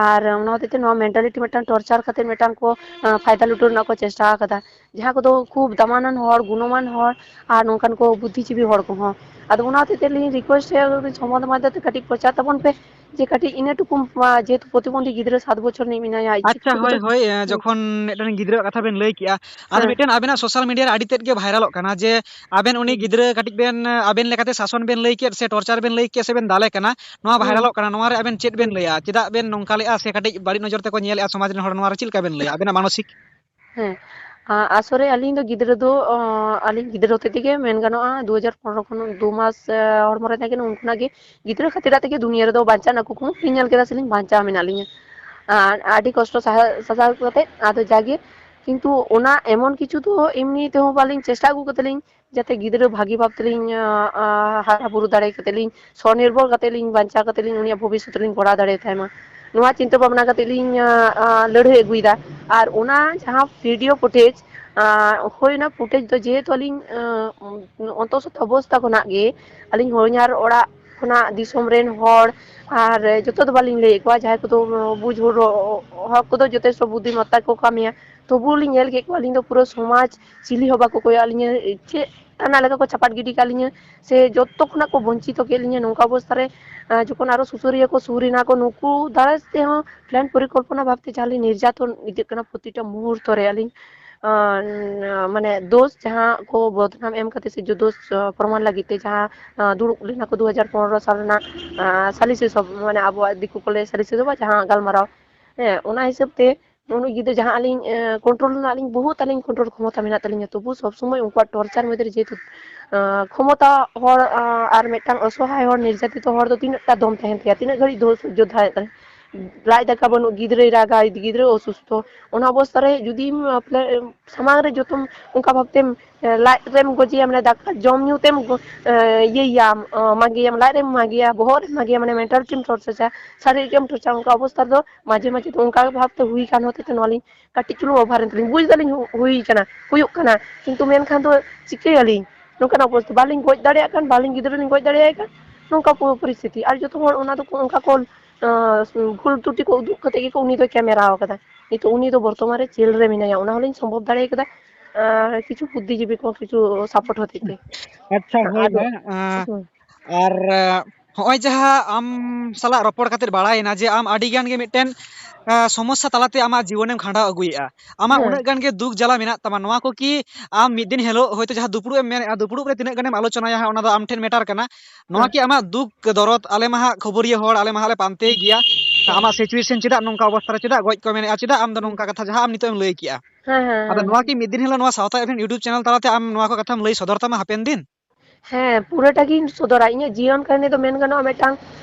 ᱟᱨ ᱚᱱᱟ ᱦᱚᱛᱮᱡ ᱛᱮ ᱱᱚᱣᱟ mentality ᱢᱤᱫᱴᱟᱝ torture ᱠᱟᱛᱮ ᱢᱤᱫᱴᱟᱝ ᱠᱚ, ᱟᱸ, ᱯᱷᱟᱭᱫᱟ ᱞᱩᱴᱟᱹᱣ ᱨᱮᱱᱟᱜ ᱠᱚ ᱪᱮᱥᱴᱟ ᱟᱠᱟᱫᱟ᱾ ᱡᱟᱦᱟᱸ ᱠᱚᱫᱚ ᱠᱷᱩᱵ ᱫᱟᱢᱟᱱᱟᱱ ᱦᱚᱲ, ᱜᱩᱱᱚᱢᱟᱱ ᱦᱚᱲ, ᱟᱨ ᱱᱚᱝᱠᱟᱱ ᱠᱚ ᱵᱩᱫᱽᱫᱷᱤᱡᱤᱵᱤ ᱦᱚᱲ ᱠᱚᱦᱚᱸ᱾ ᱟᱫᱚ ᱚᱱᱟ ᱦᱚᱛᱮᱡ ᱛᱮ ᱟᱹᱞᱤᱧ request ᱮᱫᱟ, ᱥᱚᱢᱵᱟᱫ ᱢᱟᱫᱽᱫᱷᱚᱢ ᱛᱮ ᱠᱟᱹᱴᱤᱡ ᱯᱨᱚᱪᱟᱨ ᱛᱟᱵᱚᱱ ᱯᱮ᱾ ᱡᱮ ᱠᱟᱹᱴᱤᱡ ᱤᱱᱟᱹ ᱴᱩᱠᱩᱢ, ᱟ, ᱡᱮᱦᱮᱛᱩ ᱯᱨᱚᱛᱤᱵᱚᱱᱫᱷᱤ ᱜᱤᱫᱽᱨᱟᱹ ᱥᱟᱛ ᱵᱚᱪᱷᱚᱨ ᱨᱤᱱᱤᱡ ᱢᱮᱱᱟᱭᱟ, ᱤᱪᱪᱷᱟᱹ ᱟᱪᱪᱷᱟ, ᱴᱩᱠᱩ ᱦᱳᱭ, ᱫᱚ ᱦᱳᱭ, ᱮ, ᱦᱩᱸ᱾ ᱡᱚᱠᱷᱚᱱ ᱢᱤᱫᱴᱮᱱ ᱜᱤᱫᱽᱨᱟᱹᱣᱟᱜ ᱠᱟᱛᱷᱟ ᱵᱮᱱ ᱞᱟᱹᱭ ᱠᱮᱜᱼᱟ, ᱟᱫᱚ ᱦᱮᱸ᱾ ᱢᱤᱫᱴᱮᱱ ᱟᱵᱮᱱᱟᱜ social media ᱨᱮ ᱟᱹᱰᱤ ᱛᱮᱫ ᱜᱮ viralᱚᱜ ᱠᱟᱱᱟ ᱡᱮ ᱟᱵᱮᱱ ᱩᱱᱤ ᱦᱩᱸ᱾ ᱜᱤᱫᱽᱨᱟᱹ ᱠᱟᱹᱴᱤᱡ ᱵᱮᱱ, ᱟᱵᱮᱱ ᱞᱮᱠᱟᱛᱮ ᱥᱟᱥᱚᱱ ᱵᱮᱱ ᱞᱟᱹᱭ ᱠᱮᱫ ᱥᱮ torture ᱵᱮᱱ ᱞᱟᱹᱭ ᱠᱮᱫ ᱥᱮ ᱵᱮᱱ ᱫᱟᱞᱮ ᱠᱟᱱᱟ, ᱱᱚᱣᱟ ᱦᱩᱸ᱾ viralᱚᱜ ᱠᱟᱱᱟ, ᱱᱚᱣᱟ ᱨᱮ ᱟᱵᱮᱱ ᱪᱮᱫ ᱵᱮᱱ ᱦᱩᱸ᱾ ᱞᱟᱹᱭᱟ? ᱪᱮᱫᱟᱜ ᱵᱮᱱ ᱱᱚᱝᱠᱟ ᱞᱮᱜᱼᱟ ᱥᱮ ᱠᱟᱹᱴᱤᱡ ᱵᱟᱹᱲᱤᱡ ᱱᱚᱡᱚᱨ ᱛᱮᱠᱚ ᱧᱮᱞᱮᱜᱼᱟ ᱥᱚᱢᱟᱡᱽ ᱨᱮᱱ ᱦᱚᱲ, ᱱᱚᱣᱟ ᱨᱮ ᱪᱮᱫ ᱞᱮᱠᱟ ᱵᱮᱱ ᱞᱟᱹᱭᱟ ᱟᱵᱮᱱᱟᱜ ᱢᱟᱱᱚᱥᱤᱠ? ᱦᱮᱸ, ᱟ-, ᱟᱥᱚᱞ ᱨᱮ ᱟᱹᱞᱤᱧ ᱫᱚ ᱜᱤᱫᱽᱨᱟᱹ ᱫᱚ, ᱚ, ᱟᱹᱞᱤᱧ ᱜᱤᱫᱽᱨᱟᱹ ᱦᱚᱛᱮ ᱛᱮᱜᱮ ᱢᱮᱱ ᱜᱟᱱᱚᱜᱼᱟ, ᱫᱩ ᱦᱟᱡᱟᱨ ᱯᱚᱱᱨᱚ ᱠᱷᱚᱱ ᱫᱩ ᱢᱟᱥ, ᱮ, ᱦᱚᱲᱢᱚ ᱨᱮ ᱛᱟᱦᱮᱸ ᱠᱟᱱᱟ, ᱩᱱ ᱠᱷᱚᱱᱟᱜ ᱜᱮ ᱜᱤᱫᱽᱨᱟᱹ ᱠᱷᱟᱹᱛᱤᱨᱟᱜ ᱛᱮᱜᱮ ᱫᱩᱱᱤᱭᱟᱹ ᱨᱮᱫᱚ ᱵᱟᱧᱪᱟᱣ ᱨᱮᱱᱟᱜ ᱠᱩᱠᱢᱩ ᱤᱧ ᱧᱮᱞ ᱠᱮᱫᱟ ᱥᱮᱞᱤᱧ ᱵᱟᱧᱪᱟᱣ ᱢᱮᱱᱟᱜ ᱞᱤᱧᱟ᱾ ᱟᱨ ᱟᱹᱰᱤ ᱠᱚᱥᱴᱚ ᱥᱟᱦᱟᱣ, ᱥᱟᱥᱟᱣ ᱠᱟᱛᱮ, ᱟᱫᱚ ᱡᱟᱜᱮ, ᱠᱤᱱᱛᱩ ᱚᱱᱟ ᱮᱢᱚᱱ ᱠᱤᱪᱷᱩ ᱫᱚ ᱮᱢᱱᱤ ᱛᱮᱦᱚᱸ ᱵᱟᱹᱞᱤᱧ ᱪᱮᱥᱴᱟ ᱟᱹᱜᱩ ᱠᱟᱫᱟᱞᱤᱧ, ᱡᱟᱛᱮ ᱜᱤᱫᱽᱨᱟᱹ ᱵᱷᱟᱹᱜᱤ ᱵᱷᱟᱵ ᱛᱮᱞᱤᱧ, ᱟ, ᱟ, ᱦᱟᱨᱟ ᱵᱩᱨᱩ ᱫᱟᱲᱮ ᱠᱟᱛᱮ ᱞᱤᱧ, ᱥᱚᱱᱤᱨᱵᱷᱚᱨ ᱠᱟᱛᱮ ᱞᱤᱧ ᱵᱟᱧᱪᱟᱣ ᱠᱟᱛᱮ ᱞᱤᱧ ᱩᱱᱤᱭᱟᱜ ᱵᱷᱚᱵᱤᱥᱥᱚᱛ ᱞᱤᱧ ᱜᱚᱲᱟᱣ ᱫᱟᱲᱮᱭᱟᱛᱟᱭ ᱢᱟ᱾ ᱱᱚᱣᱟ ᱪᱤᱱᱛᱟᱹ ᱵᱷᱟᱵᱽᱱᱟ ᱠᱟᱛᱮ ᱞᱤᱧ, ᱟ, ᱟ, ᱞᱟᱹᱲᱦᱟᱹᱭ ᱟᱹᱜᱩᱭᱮᱫᱟ᱾ ᱟᱨ ᱚᱱᱟ ᱡᱟᱦᱟᱸ video footage, ᱟ, ᱦᱳᱭ, ᱚᱱᱟ footage ᱫᱚ ᱡᱮᱦᱮᱛᱩ ᱟᱹᱞᱤᱧ, ᱟ, ᱚᱱᱛᱚᱥᱚᱛᱛᱚ ᱚᱵᱚᱥᱛᱟ ᱠᱷᱚᱱᱟᱜ ᱜᱮ ᱟᱹᱞᱤᱧ ᱦᱚᱧᱦᱟᱨ ᱚᱲᱟᱜ ᱠᱷᱚᱱᱟᱜ, ᱫᱤᱥᱚᱢ ᱨᱮᱱ ᱦᱚᱲ ᱟᱨ ᱡᱚᱛᱚ ᱫᱚ ᱵᱟᱹᱞᱤᱧ ᱞᱟᱹᱭᱮᱫ ᱠᱚᱣᱟ, ᱡᱟᱦᱟᱸᱭ ᱠᱚᱫᱚ ᱵᱩᱡᱽ ᱦᱚᱲ, ᱦᱚᱲ ᱠᱚᱫᱚ ᱡᱚᱛᱷᱮᱥᱴᱚ ᱵᱩᱫᱽᱫᱷᱤᱢᱚᱛᱛᱟ ᱠᱚ ᱠᱟᱹᱢᱤᱭᱟ, ᱛᱚᱵᱩ ᱞᱤᱧ ᱧᱮᱞ ᱠᱮᱫ ᱠᱚᱣᱟ ᱟᱹᱞᱤᱧ ᱫᱚ ᱯᱩᱨᱟᱹ ᱥᱚᱢᱟᱡᱽ ᱪᱤᱞᱤ ᱦᱚᱸ ᱵᱟᱠᱚ ᱠᱚᱭᱚᱜ ᱟᱹᱞᱤᱧᱟ, ᱪᱮᱫ ᱚᱱᱟ ᱞᱮᱠᱟ ᱠᱚ ᱪᱟᱯᱟᱫ ᱜᱤᱰᱤ ᱠᱟᱜ ᱞᱤᱧᱟ, ᱥᱮ ᱡᱚᱛᱚ ᱠᱷᱚᱱᱟᱜ ᱠᱚ ᱵᱚᱧᱪᱤᱛᱚ ᱠᱮᱫ ᱞᱤᱧᱟ᱾ ᱱᱚᱝᱠᱟ ᱚᱵᱚᱥᱛᱟ ᱨᱮ, ᱟ, ᱡᱚᱠᱷᱚᱱ ᱟᱨᱚ ᱥᱩᱥᱟᱹᱨᱤᱭᱟᱹ ᱠᱚ ᱥᱩᱨ ᱮᱱᱟ ᱠᱚ, ᱱᱩᱠᱩ ᱫᱟᱨᱟᱭ ᱛᱮᱦᱚᱸ plan ᱯᱚᱨᱤᱠᱚᱞᱯᱚᱱᱟ ᱵᱷᱟᱵᱛᱮ ᱡᱟᱦᱟᱸ ᱞᱤᱧ ᱱᱤᱨᱡᱟᱛᱚᱱ ᱤᱫᱤᱜ ᱠᱟᱱᱟ ᱯᱨᱚᱛᱤᱴᱟ ᱢᱩᱦᱩᱨᱛᱚ ᱨᱮ ᱟᱹᱞᱤᱧ, ᱟ, ᱢᱟᱱᱮ ᱫᱳᱥ ᱡᱟᱦᱟᱸ ᱠᱚ ᱵᱚᱫᱱᱟᱢ ᱮᱢ ᱠᱟᱛᱮ ᱥᱮ ᱡᱚ ᱫᱳᱥ, ᱟ, ᱯᱨᱚᱢᱟᱱ ᱞᱟᱹᱜᱤᱫ ᱛᱮ ᱡᱟᱦᱟᱸ, ᱟ, ᱫᱩᱲᱩᱵ ᱞᱮᱱᱟ ᱠᱚ ᱫᱩ ᱦᱟᱡᱟᱨ ᱯᱚᱱᱨᱚ ᱥᱟᱞ ᱨᱮᱱᱟᱜ, ᱟ, ᱥᱟᱞᱤᱥᱤ ᱥᱚᱵᱷᱟ, ᱢᱟᱱᱮ ᱟᱵᱚᱣᱟᱜ ᱫᱤᱠᱩ ᱠᱚ ᱞᱟᱹᱭᱟ ᱥᱟᱞᱤᱥᱤ ᱥᱚᱵᱷᱟ, ᱡᱟᱦᱟᱸ ᱜᱟᱞᱢᱟᱨᱟᱣ, ᱦᱮᱸ, ᱚᱱᱟ ᱦᱤᱥᱟᱹᱵ ᱛᱮ ᱩᱱᱤ ᱜᱤᱫᱽᱨᱟᱹ ᱡᱟᱦᱟᱸ ᱟᱹᱞᱤᱧ, ᱮ, control ᱨᱮᱱᱟᱜ ᱟᱹᱞᱤᱧ ᱵᱚᱦᱩᱛ ᱟᱹᱞᱤᱧ control ᱠᱷᱚᱢᱚᱛᱟ ᱢᱮᱱᱟᱜ ᱛᱟᱹᱞᱤᱧᱟ, ᱛᱚᱵᱩ ᱥᱚᱵᱽ ᱥᱚᱢᱚᱭ ᱩᱱᱠᱩᱣᱟᱜ torture ᱢᱚᱫᱽᱫᱷᱮ ᱨᱮ ᱡᱮᱦᱮᱛᱩ, ᱮ, ᱠᱷᱚᱢᱚᱛᱟ ᱦᱚᱲ, ᱮ, ᱟᱨ ᱢᱤᱫᱴᱟᱝ ᱚᱥᱚᱦᱟᱭ ᱦᱚᱲ, ᱱᱤᱨᱡᱟᱛᱤᱛᱚ ᱦᱚᱲ ᱫᱚ ᱛᱤᱱᱟᱹᱜ ᱴᱟ ᱫᱚᱢ ᱛᱟᱦᱮᱱ ᱛᱟᱭᱟ, ᱛᱤᱱᱟᱹᱜ ᱜᱷᱟᱹᱲᱤᱡ ᱫᱷᱳᱨ ᱥᱚᱦᱡᱡᱚ ᱫᱟᱲᱮᱭᱟᱜ ᱠᱟᱱᱟ? ᱞᱟᱡ ᱫᱟᱠᱟ ᱵᱟᱹᱱᱩᱜ, ᱜᱤᱫᱽᱨᱟᱹᱭ ᱨᱟᱜᱟᱭ, ᱜᱤᱫᱽᱨᱟᱹ ᱚᱥᱩᱥᱛᱷᱚ, ᱚᱱᱟ ᱚᱵᱚᱥᱛᱟ ᱨᱮ ᱡᱩᱫᱤᱢ, ᱮ, ᱥᱟᱢᱟᱝ ᱨᱮ ᱡᱚᱛᱚᱢ ᱚᱱᱠᱟ ᱵᱷᱟᱵᱛᱮᱢ, ᱮ, ᱞᱟᱡ ᱨᱮᱢ ᱜᱚᱡᱮᱭᱟ, ᱢᱟᱱᱮ ᱫᱟᱠᱟ ᱡᱚᱢ ᱧᱩ ᱛᱮᱢ ᱜᱚ-, ᱮ, ᱤᱭᱟᱹᱭᱟ, ᱮ, ᱢᱟᱜᱮᱭᱟᱢ, ᱞᱟᱡ ᱨᱮᱢ ᱢᱟᱜᱮᱭᱟ, ᱵᱚᱦᱚᱜ ᱨᱮᱢ ᱢᱟᱜᱮᱭᱟ, ᱢᱟᱱᱮ mental ᱮᱢ torture ᱟ, ᱥᱟᱨᱤᱨᱤᱠ ᱮᱢ torture ᱟ, ᱚᱱᱠᱟ ᱚᱵᱚᱥᱛᱟ ᱨᱮᱫᱚ ᱢᱟᱡᱷᱮ ᱢᱟᱡᱷᱮ ᱫᱚ ᱚᱱᱠᱟ ᱵᱷᱟᱵᱛᱮ ᱦᱩᱭ ᱠᱟᱱ ᱦᱚᱛᱮ ᱛᱮ ᱱᱚᱣᱟ ᱞᱤᱧ ᱠᱟᱹᱴᱤᱡ ᱪᱩᱞᱩᱝ over ᱮᱱ ᱛᱟᱹᱞᱤᱧ, ᱵᱩᱡ ᱫᱟᱞᱤᱧ ᱦᱩ-, ᱦᱩᱭ ᱠᱟᱱᱟ, ᱦᱩᱭᱩᱜ ᱠᱟᱱᱟ, ᱠᱤᱱᱛᱩ ᱢᱮᱱᱠᱷᱟᱱ ᱫᱚ ᱪᱤᱠᱟᱹᱭᱟᱞᱤᱧ? ᱱᱚᱝᱠᱟᱱᱟᱜ ᱚᱵᱚᱥᱛᱟ, ᱵᱟᱹᱞᱤᱧ ᱜᱚᱡ ᱫᱟᱲᱮᱭᱟᱜ ᱠᱟᱱ, ᱵᱟᱹᱞᱤᱧ ᱜᱤᱫᱽᱨᱟᱹ ᱞᱤᱧ ᱜᱚᱡ ᱫᱟᱲᱮᱭᱟᱭ ᱠᱟᱱ, ᱱᱚᱝᱠᱟ ᱯᱚ-, ᱯᱚᱨᱤᱥᱛᱷᱤᱛᱤ᱾ ᱟᱨ ᱡᱚᱛᱚ ᱦᱚᱲ ᱚᱱᱟ ᱫᱚᱠᱚ, ᱚᱱᱠᱟ ᱠᱚ, ᱟᱸ, ᱵᱷᱩᱞ ᱛᱨᱩᱴᱤ ᱠᱚ ᱩᱫᱩᱜ ᱠᱟᱛᱮ ᱜᱮᱠᱚ ᱩᱱᱤ ᱫᱚᱭ ᱠᱮᱢᱮᱨᱟ ᱟᱠᱟᱫᱟ᱾ ᱱᱤᱛᱚᱜ ᱩᱱᱤ ᱫᱚ ᱵᱚᱨᱛᱚᱢᱟᱱ ᱨᱮ ᱡᱮᱞ ᱨᱮ ᱢᱮᱱᱟᱭᱟ, ᱚᱱᱟ ᱦᱚᱸᱞᱤᱧ ᱥᱚᱢᱵᱷᱚᱵ ᱫᱟᱲᱮ ᱠᱟᱫᱟ, ᱟᱸ, ᱠᱤᱪᱷᱩ ᱵᱩᱫᱽᱫᱷᱤᱡᱤᱵᱤ ᱠᱚ ᱠᱤᱪᱷᱩ support ᱦᱚᱛᱮᱡ ᱛᱮ᱾ ᱟᱪᱪᱷᱟ, ᱦᱳᱭ ᱟᱫᱚ, ᱢᱟ, ᱟᱸ, ᱦᱩᱸ᱾ ᱟᱨ, ᱟᱸ, ᱦᱚᱸᱜᱼᱚᱭ ᱡᱟᱦᱟᱸ ᱟᱢ ᱥᱟᱞᱟᱜ ᱨᱚᱯᱚᱲ ᱠᱟᱛᱮ ᱵᱟᱲᱟᱭᱮᱱᱟ ᱡᱮ ᱟᱢ ᱟᱹᱰᱤ ᱜᱟᱱ ᱜᱮ ᱢᱤᱫᱴᱮᱱ, ᱟ, ᱥᱚᱢᱚᱥᱥᱟ ᱛᱟᱞᱟᱛᱮ ᱟᱢᱟᱜ ᱡᱤᱵᱚᱱᱮᱢ ᱠᱷᱟᱸᱰᱟᱣ ᱟᱹᱜᱩᱭᱮᱫᱼᱟ, ᱟᱢᱟᱜ ᱦᱮᱸ᱾ ᱩᱱᱟᱹᱜ ᱜᱟᱱ ᱜᱮ ᱫᱩᱠ ᱡᱟᱞᱟ ᱢᱮᱱᱟᱜ ᱛᱟᱢᱟ, ᱱᱚᱣᱟ ᱠᱚ ᱠᱤ ᱟᱢ ᱢᱤᱫ ᱫᱤᱱ ᱦᱤᱞᱳᱜ ᱦᱚᱭᱛᱳ ᱡᱟᱦᱟᱸ ᱫᱩᱯᱲᱩᱵ ᱮᱢ ᱢᱮᱱᱮᱫᱼᱟ, ᱫᱩᱯᱲᱩᱵ ᱨᱮ ᱛᱤᱱᱟᱹᱜ ᱜᱟᱱᱮᱢ ᱟᱞᱳᱪᱚᱱᱟᱭᱟ ᱦᱟᱸᱜ, ᱚᱱᱟ ᱫᱚ ᱟᱢ ᱴᱷᱮᱱ ᱢᱮᱴᱟᱨ ᱠᱟᱱᱟ᱾ ᱱᱚᱣᱟ ᱦᱮᱸ᱾ ᱠᱤ ᱟᱢᱟᱜ ᱫᱩᱠ ᱫᱚᱨᱚᱫ, ᱟᱞᱮ ᱢᱟ ᱦᱟᱸᱜ ᱠᱷᱚᱵᱚᱨᱤᱭᱟᱹ ᱦᱚᱲ, ᱟᱞᱮ ᱢᱟ ᱦᱟᱸᱜ ᱞᱮ ᱯᱟᱱᱛᱮᱭ ᱜᱮᱭᱟ, ᱦᱮᱸ᱾ ᱟᱢᱟᱜ situation ᱪᱮᱫᱟᱜ ᱱᱚᱝᱠᱟ ᱚᱵᱚᱥᱛᱷᱟ ᱨᱮ, ᱪᱮᱫᱟᱜ ᱜᱚᱡ ᱠᱚ ᱢᱮᱱᱮᱫᱼᱟ, ᱪᱮᱫᱟᱜ ᱟᱢ ᱫᱚ ᱦᱮᱸ᱾ ᱱᱚᱝᱠᱟ ᱠᱟᱛᱷᱟ ᱡᱟᱦᱟᱸ ᱟᱢ ᱱᱤᱛᱚᱜ ᱮᱢ ᱞᱟᱹᱭ ᱠᱮᱜᱼᱟ? ᱦᱮᱸ, ᱦᱮᱸ, ᱟᱫᱚ ᱦᱮᱸ, ᱱᱚᱣᱟ ᱦᱮᱸ᱾ ᱠᱤ ᱢᱤᱫ ᱫᱤᱱ ᱦᱤᱞᱳᱜ ᱱᱚᱣᱟ ᱥᱟᱶᱛᱟ ᱮᱯᱷ ᱮᱢ YouTube channel ᱛᱟᱞᱟᱛᱮ ᱟᱢ ᱱᱚᱣᱟ ᱠᱚ ᱠᱟᱛᱷᱟᱢ ᱞᱟᱹᱭ ᱥᱚᱫᱚᱨ ᱛᱟᱢᱟ ᱦᱟᱯᱮᱱ ᱫᱤᱱ? ᱦᱮᱸ, ᱯᱩᱨᱟᱹᱴᱟ ᱜᱤᱧ ᱥᱚᱫᱚᱨᱟ᱾ ᱤᱧᱟᱹᱜ ᱡᱤᱭᱚᱱ ᱠᱟᱹᱦᱱᱤ ᱫᱚ ᱢᱮᱱ ᱜᱟᱱᱚᱜᱼᱟ ᱢᱤᱫᱴᱟᱝ,